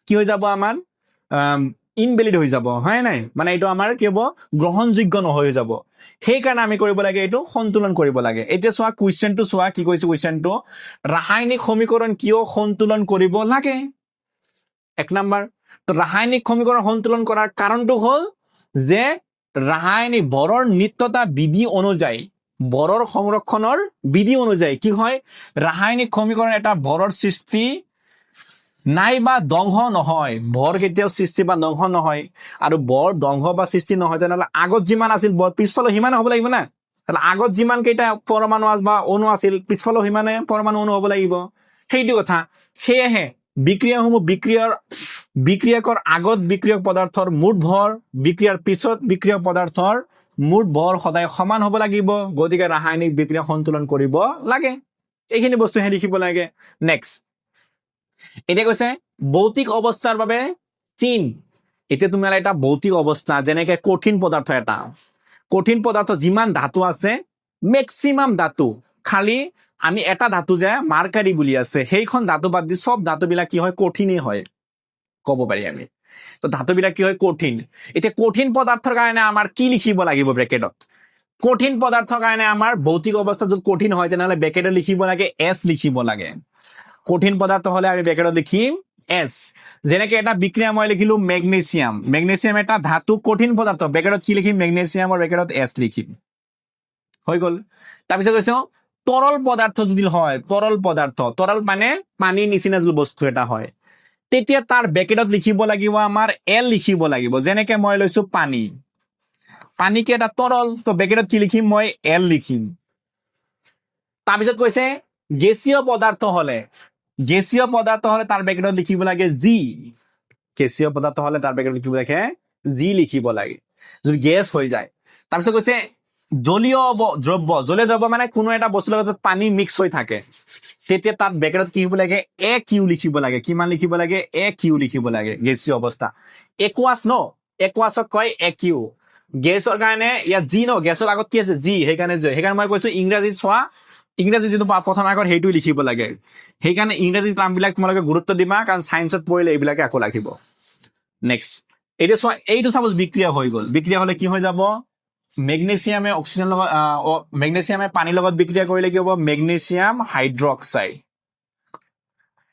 কি হৈ যাব? আমাৰ ইনভেলিড হৈ যাব, হয় নাই? মানে এইটো আমাৰ কি হ'ব? গ্ৰহণযোগ্য নহয় হৈ যাব। সেইকাৰণে আমি কৰিব লাগে, এইটো সন্তুলন কৰিব লাগে। এতিয়া চোৱা, কুৱেশ্যনটো চোৱা, কি কৈছে কুৱেশ্যনটো? ৰাসায়নিক সমীকৰণ কিয় সন্তুলন কৰিব লাগে? এক নাম্বাৰ, তো ৰাসায়নিক সমীকৰণ সন্তুলন কৰাৰ কাৰণটো হ'ল যে ৰাসায়নিক ভৰৰ নিত্যতা বিধি অনুযায়ী, ভৰৰ সংৰক্ষণৰ বিধি অনুযায়ী কি হয়? ৰাসায়নিক সমীকৰণ এটা ভৰৰ সৃষ্টি নাইবা ধ্বংস নহয়। ভৰ কেতিয়াও সৃষ্টি বা ধ্বংস নহয়। আৰু ভৰ ধ্বংস বা সৃষ্টি নহয়, তেনেহ'লে আগত যিমান আছিল ভৰ, পিছফালে সিমানে হ'ব লাগিব না। তাহলে আগত যিমান কেইটা পৰমাণু বা অণু আছিল, পিছফালেও সিমানে পৰমাণু অণু হ'ব লাগিব। সেইটো কথা। সেয়েহে বিক্ৰিয়াসমূহ বিক্ৰিয়কৰ আগত বিক্ৰিয়ক পদাৰ্থৰ মুঠ ভৰ, বিক্ৰিয়াৰ পিছত বিক্ৰিয়ক পদাৰ্থৰ মুঠ ভৰ সদায় সমান হ'ব লাগিব। গতিকে ৰাসায়নিক বিক্ৰিয়া সন্তুলন কৰিব লাগে। এইখিনি বস্তুহে লিখিব লাগে। নেক্সট, এতিয়া কৈছে ভৌতিক অৱস্থাৰ বাবে চিন। এতিয়া তুমি এটা ভৌতিক অৱস্থা, যেনেকে কঠিন পদাৰ্থ এটা, কঠিন পদাৰ্থ যিমান ধাতু আছে, মেক্সিমাম ধাতু, খালি আমি এটা ধাতু যে মাৰ্কাৰী বুলি আছে, সেইখন ধাতু বাদ দি চব ধাতুবিলাক কি হয়? কঠিনেই হয় ক'ব পাৰি আমি। তো ধাতুবিলাক কি হয়? কঠিন। এতিয়া কঠিন পদাৰ্থৰ কাৰণে আমাৰ কি লিখিব লাগিব ব্ৰেকেটত? কঠিন পদাৰ্থৰ কাৰণে আমাৰ ভৌতিক অৱস্থা যদি কঠিন হয়, তেনেহ'লে ব্ৰেকেটত লিখিব লাগে এছ লিখিব লাগে। কঠিন পদাৰ্থ হ'লে আমি ব্ৰেকেটত লিখিম এছ। যেনেকে এটা বিক্ৰিয়া মই লিখিলো মেগনেছিয়াম। মেগনেছিয়াম এটা ধাতু, কঠিন পদাৰ্থ। ব্ৰেকেটত কি লিখিম? মেগনেছিয়ামৰ ব্ৰেকেটত এছ লিখিম, হৈ গ'ল। তাৰপিছত কৈছো তৰল পদাৰ্থ যদি হয়, তৰল পদাৰ্থ, তৰল মানে পানীৰ নিচিনা যদি বস্তু এটা হয়, তেতিয়া তাৰ ব্ৰেকেটত লিখিব লাগিব আমাৰ এল লিখিব লাগিব। যেনেকে মই লৈছো পানী। পানী কি এটা তৰল? তো ব্ৰেকেটত কি লিখিম মই? এল লিখিম। তাৰপিছত কৈছে গেছীয় পদাৰ্থ হলে, গেছীয় পদাৰ্থ হলে তাৰ ব্ৰেকেটত লিখিব লাগে জি। গেছীয় পদাৰ্থ হলে তাৰ ব্ৰেকেটত লিখিব লাগে জি লিখিব লাগে, যদি গেছ হৈ যায়। তাৰপিছত কৈছে জলীয় দ্ৰব্য। জলীয় দ্ৰব্য মানে কোনো এটা বস্তুৰ লগত পানী মিক্স হৈ থাকে, তেতিয়া তাত ব্ৰেকেটত কি লিখিব লাগে? এ কিউ লিখিব লাগে। কিমান লিখিব লাগে? এ কিউ লিখিব লাগে। গেছীয় অৱস্থা, একোৱাছ ন, একোৱাছক কয় এ কিউ। গেছৰ কাৰণে ইয়াত জি ন, গেছৰ আগত কি আছে? জি। সেইকাৰণে জি। সেইকাৰণে মই কৈছো, ইংৰাজীত চোৱা, ইংৰাজী যিটো প্ৰথম আগত সেইটো লিখিব লাগে। সেইকাৰণে ইংৰাজী টাৰ্মবিলাক তোমালোকে গুৰুত্ব দিবা, কাৰণ চায়েন্সত পঢ়িলে এইবিলাকে আকৌ লাগিব। নেক্সট, এতিয়া চোৱা, এইটো চাপ'জ বিক্ৰিয়া হৈ গ'ল। বিক্ৰিয়া হ'লে কি হৈ যাব? মেগনেছিয়ামে অক্সিজেন লগত, মেগনেছিয়ামে পানীৰ লগত বিক্ৰিয়া কৰিলে কি হ'ব? Magnesium hydroxide.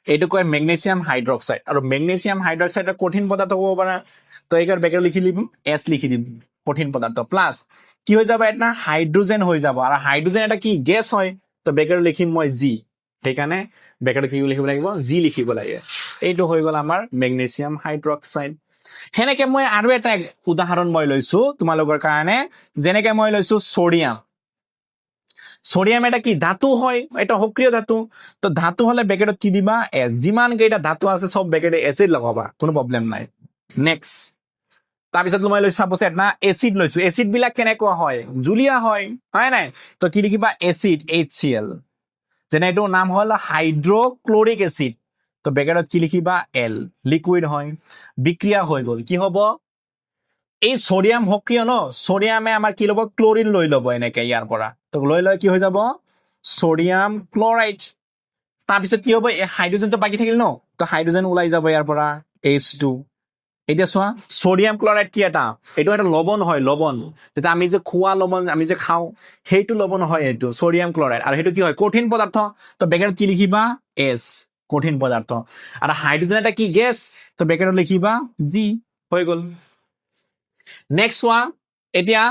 এইটো কয় মেগনেছিয়াম হাইড্ৰক্সাইড। আৰু মেগনেছিয়াম হাইড্ৰক্সাইড এটা কঠিন পদাৰ্থ হ'ব পাৰে। তো এইকাৰণে বেকেট লিখি দিম, এছ লিখি দিম, কঠিন পদাৰ্থ। প্লাছ কি হৈ যাব? এটা হাইড্ৰজেন হৈ যাব। আৰু হাইড্ৰজেন এটা কি গেছ হয়। তো বেকেট লিখিম মই জি। সেইকাৰণে বেকেট কি লিখিব লাগিব? জি লিখিব লাগে। এইটো হৈ গ'ল আমাৰ মেগনেছিয়াম হাইড্ৰক্সাইড। সেনেকে মই আৰু এটা উদাহৰণ মই লৈছো তোমালোকৰ কাৰণে। যেনেকে মই লৈছো ছডিয়াম। ছডিয়াম এটা কি ধাতু হয়, এটা সক্ৰিয় ধাতু। তো ধাতু হলে বেকেটত কি দিবা? এছ। যিমান কেইটা ধাতু আছে, চব বেকেটে এছিড লগাবা, কোনো প্ৰব্লেম নাই। নেক্সট, তাৰপিছত মই লৈছো চাপ'জ এটা এচিড লৈছো। এচিড বিলাক কেনেকুৱা হয়? জুলীয়া হয়, হয় নাই? তো কি লিখিবা? Acid, HCl। যেনে এইটোৰ নাম হ'ল হাইড্ৰক্লৰিক এচিড। তো বেকেটত কি লিখিবা? এল। লিকুইড হয়। বিক্ৰিয়া হৈ গ'ল, কি হ'ব? এই ছডিয়াম সক্ৰিয় ন, ছডিয়ামে আমাৰ কি ল'ব? ক্লৰিন লৈ ল'ব এনেকে ইয়াৰ পৰা। তো লৈ লৈ কি হৈ যাব? Sodium chloride. তাৰপিছত কি হ'ব? এই হাইড্ৰজেনটো বাকী থাকিল ন, তো হাইড্ৰজেন ওলাই যাব ইয়াৰ পৰা, H2। এতিয়া চোৱা, ছডিয়াম ক্লৰাইড কি এটা? এইটো এটা লৱণ হয়, লৱণ। যেতিয়া আমি যে খোৱা লৱণ আমি যে খাওঁ, সেইটো লৱণ হয় এইটো ছডিয়াম ক্লৰাইড। আৰু সেইটো কি হয়? কঠিন পদাৰ্থ। তো বেকেটত কি লিখিবা? এছ, কঠিন পদাৰ্থ। আৰু হাইড্ৰজেন এটা কি গেছ, তো বেকেটত লিখিবা জি। হৈ গ'ল। নেক্সট চোৱা, এতিয়া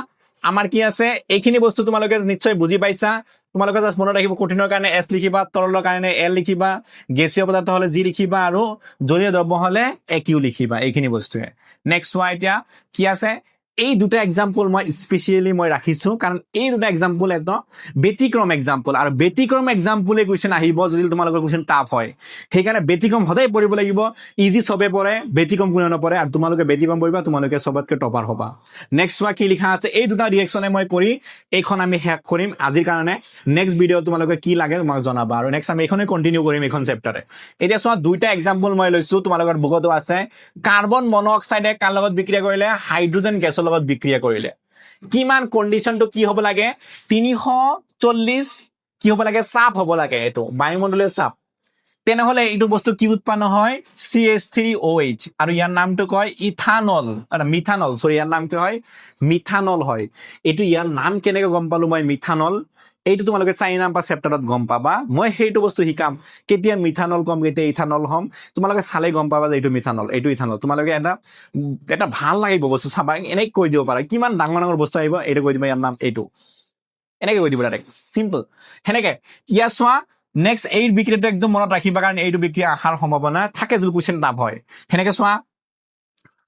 আমাৰ কি আছে? এইখিনি বস্তু তোমালোকে নিশ্চয় বুজি পাইছা। তোমালোকে জাষ্ট মনত ৰাখিব, কঠিনৰ কাৰণে এছ লিখিবা, তৰলৰ কাৰণে এল লিখিবা, গেছীয় পদাৰ্থ হলে জি লিখিবা আৰু জলীয় দ্ৰব্য হলে এ কিউ লিখিবা। এইখিনি বস্তুৱে। নেক্সট চোৱা, এতিয়া কি আছে? এই দুটা এক্সাম্পল মই স্পেচিয়েলি মই ৰাখিছো, কাৰণ এই দুটা এক্সাম্পল একদম ব্যতিক্ৰম এক্সাম্পল। আৰু ব্যতিক্ৰম এক্সাম্পলে কুৱেশ্যন আহিব যদি তোমালোকৰ কুৱেশ্যন টাফ হয়। সেইকাৰণে ব্যতিক্ৰম সদায় পঢ়িব লাগিব। ইজি চবে পঢ়ে, ব্যতিক্ৰম কোনেও নপঢ়ে। আৰু তোমালোকে ব্যতিক্ৰম পঢ়িবা, তোমালোকে চবতকে টপাৰ হ'বা। নেক্সট চোৱা, কি লিখা আছে? এই দুটা ৰিয়েকশ্যনে মই কৰি এইখন আমি শেষ কৰিম আজিৰ কাৰণে। নেক্সট ভিডিঅ' তোমালোকে কি লাগে তোমাক জনাবা। আৰু নেক্সট আমি এইখনে কণ্টিনিউ কৰিম, এইখন চেপ্টাৰে। এতিয়া চোৱা, দুইটা এক্সাম্পল মই লৈছো, তোমালোকৰ বুকতো আছে। কাৰ্বন মন'অক্সাইডে কাৰ লগত বিক্ৰিয়া কৰিলে? হাইড্ৰজেন গেছৰ লগত বিক্ৰিয়া কৰিলে। কিমান কণ্ডিশ্যনটো কি হ'ব লাগে? 340 কি হ'ব লাগে? চাপ হ'ব লাগে। এইটো বায়ুমণ্ডলীয় চাপ। তেনেহলে এইটো বস্তু কি উৎপন্ন হয়? CH3OH। আৰু ইয়াৰ নামটো কয় ইথানল, মিথানল, চৰি, ইয়াৰ নাম কি হয়? মিথানল হয় এইটো। ইয়াৰ নাম কেনেকে গম পালো মই মিথানল? এইটো তোমালোকে চাৰি নাম্বাৰ চেপ্টাৰত গম পাবা। মই সেইটো বস্তু শিকাম, কেতিয়া মিথানল কম, কেতিয়া ইথানল হ'ম। তোমালোকে চালে গম পাবা যে এইটো মিথানল, এইটো ইথানল। তোমালোকে এটা এটা ভাল লাগিব বস্তু চাবা, এনেকে কৈ দিব পাৰা। কিমান ডাঙৰ ডাঙৰ বস্তু আহিব, এইটো কৈ দিবা, ইয়াৰ নাম এইটো, এনেকে কৈ দিব ডাইৰেক্ট, চিম্পল। সেনেকে ইয়াত চোৱা, নেক্সট এই বিক্ৰিয়াটো একদম মনত ৰাখিবা, কাৰণ এইটো বিক্ৰিয়া অহাৰ সম্ভাৱনা থাকে যদি কুৱেশ্যন টাফ হয়। সেনেকে চোৱা,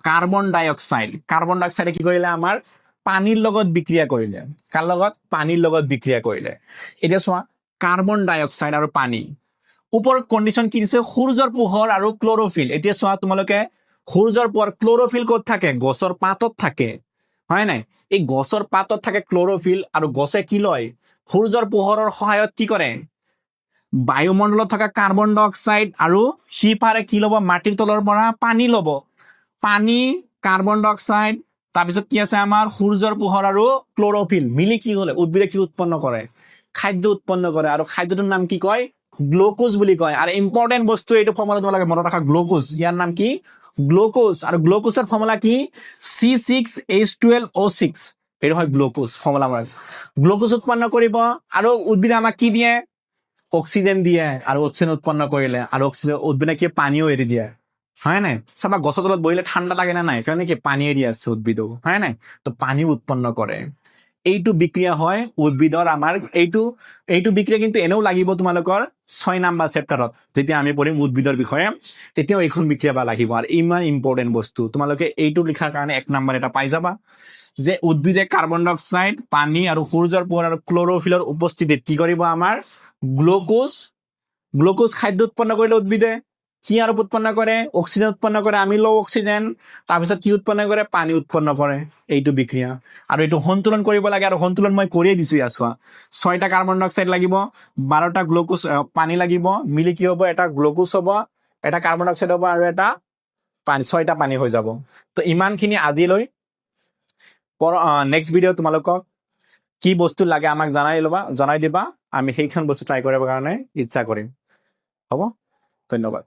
কাৰ্বন ডাই অক্সাইড। কাৰ্বন ডাই অক্সাইডে কি কৰিলে? আমাৰ পানীৰ লগত বিক্ৰিয়া কৰিলে। কাৰ লগত? পানীৰ লগত বিক্ৰিয়া কৰিলে। এতিয়া চোৱা, কাৰ্বন ডাই অক্সাইড আৰু পানী, ওপৰত কণ্ডিশ্যন কি দিছে? সূৰ্যৰ পোহৰ আৰু ক্লৰফিল। এতিয়া চোৱা তোমালোকে, সূৰ্যৰ পোহৰ, ক্লৰফিল ক'ত থাকে? গছৰ পাতত থাকে, হয় নাই? এই গছৰ পাতত থাকে ক্লৰফিল। আৰু গছে কি লয়? সূৰ্যৰ পোহৰৰ সহায়ত কি কৰে? বায়ুমণ্ডলত থকা কাৰ্বন ডাই অক্সাইড আৰু সিপাৰে কি ল'ব? মাটিৰ তলৰ পৰা পানী ল'ব। পানী, কাৰ্বন ডাই অক্সাইড, তাৰপিছত কি আছে আমাৰ? সূৰ্যৰ পোহৰ আৰু ক্লৰফিল মিলি কি হ'লে উদ্ভিদে কি উৎপন্ন কৰে? খাদ্য উৎপন্ন কৰে। আৰু খাদ্যটোৰ নাম কি কয়? গ্লুকোজ বুলি কয়। আৰু ইম্পৰ্টেণ্ট বস্তু এইটো ফৰ্মুলা তোমালোকে মনত ৰাখা, গ্লুকোজ। ইয়াৰ নাম কি? গ্লুকোজ। আৰু গ্লুকোজৰ ফৰ্মুলা কি? C6H12O6। এইটো হয় গ্লুকোজ ফৰ্মুলা। আমাৰ গ্লুকোজ উৎপন্ন কৰিব। আৰু উদ্ভিদে আমাক কি দিয়ে? অক্সিজেন দিয়ে। আৰু অক্সিজেন উৎপন্ন কৰিলে আৰু অক্সিজেন উদ্ভিদে কি পানীও এৰি দিয়ে, হয় নাই? চাবা, গছৰ তলত বহিলে ঠাণ্ডা লাগে নে নাই? কাৰণ কি পানী এৰি আছে উদ্ভিদও, হয় নাই? তো পানী উৎপন্ন কৰে। এইটো বিক্ৰিয়া হয় উদ্ভিদৰ আমাৰ। এইটো বিক্ৰিয়া কিন্তু এনেও লাগিব তোমালোকৰ 6 নাম্বাৰ চেপ্টাৰত, যেতিয়া আমি পঢ়িম উদ্ভিদৰ বিষয়ে, তেতিয়াও এইখন বিক্ৰিয়া বা লাগিব। আৰু ইমান ইম্পৰ্টেণ্ট বস্তু, তোমালোকে এইটো লিখাৰ কাৰণে 1 নাম্বাৰ এটা পাই যাবা যে উদ্ভিদে কাৰ্বন ডাই অক্সাইড, পানী আৰু সূৰ্যৰ পোহৰ আৰু ক্লৰফিলৰ উপস্থিতিত কি কৰিব? আমাৰ গ্লুকোজ, গ্লুকোজ খাদ্য উৎপন্ন কৰিলে। উদ্ভিদে কি আৰু উৎপন্ন কৰে? অক্সিজেন উৎপন্ন কৰে, আমি লওঁ অক্সিজেন। তাৰপিছত কি উৎপন্ন কৰে? পানী উৎপন্ন কৰে। এইটো বিক্ৰিয়া। আৰু এইটো সন্তুলন কৰিব লাগে। আৰু সন্তুলন মই কৰিয়ে দিছো। ইয়াত চোৱা, 6টা কাৰ্বন ডাই অক্সাইড লাগিব, 12টা গ্লুকোজ পানী লাগিব, মিলি কি হ'ব? এটা গ্লুকোজ হ'ব, এটা কাৰ্বন ডাই অক্সাইড হ'ব আৰু এটা পানী, 6টা পানী হৈ যাব। তো ইমানখিনি আজিলৈ। নেক্সট ভিডিঅ' তোমালোকক কি বস্তু লাগে আমাক জনাই ল'বা, জনাই দিবা। আমি সেইখন বস্তু ট্ৰাই কৰিবৰ কাৰণে ইচ্ছা কৰিম। হ'ব, ধন্যবাদ।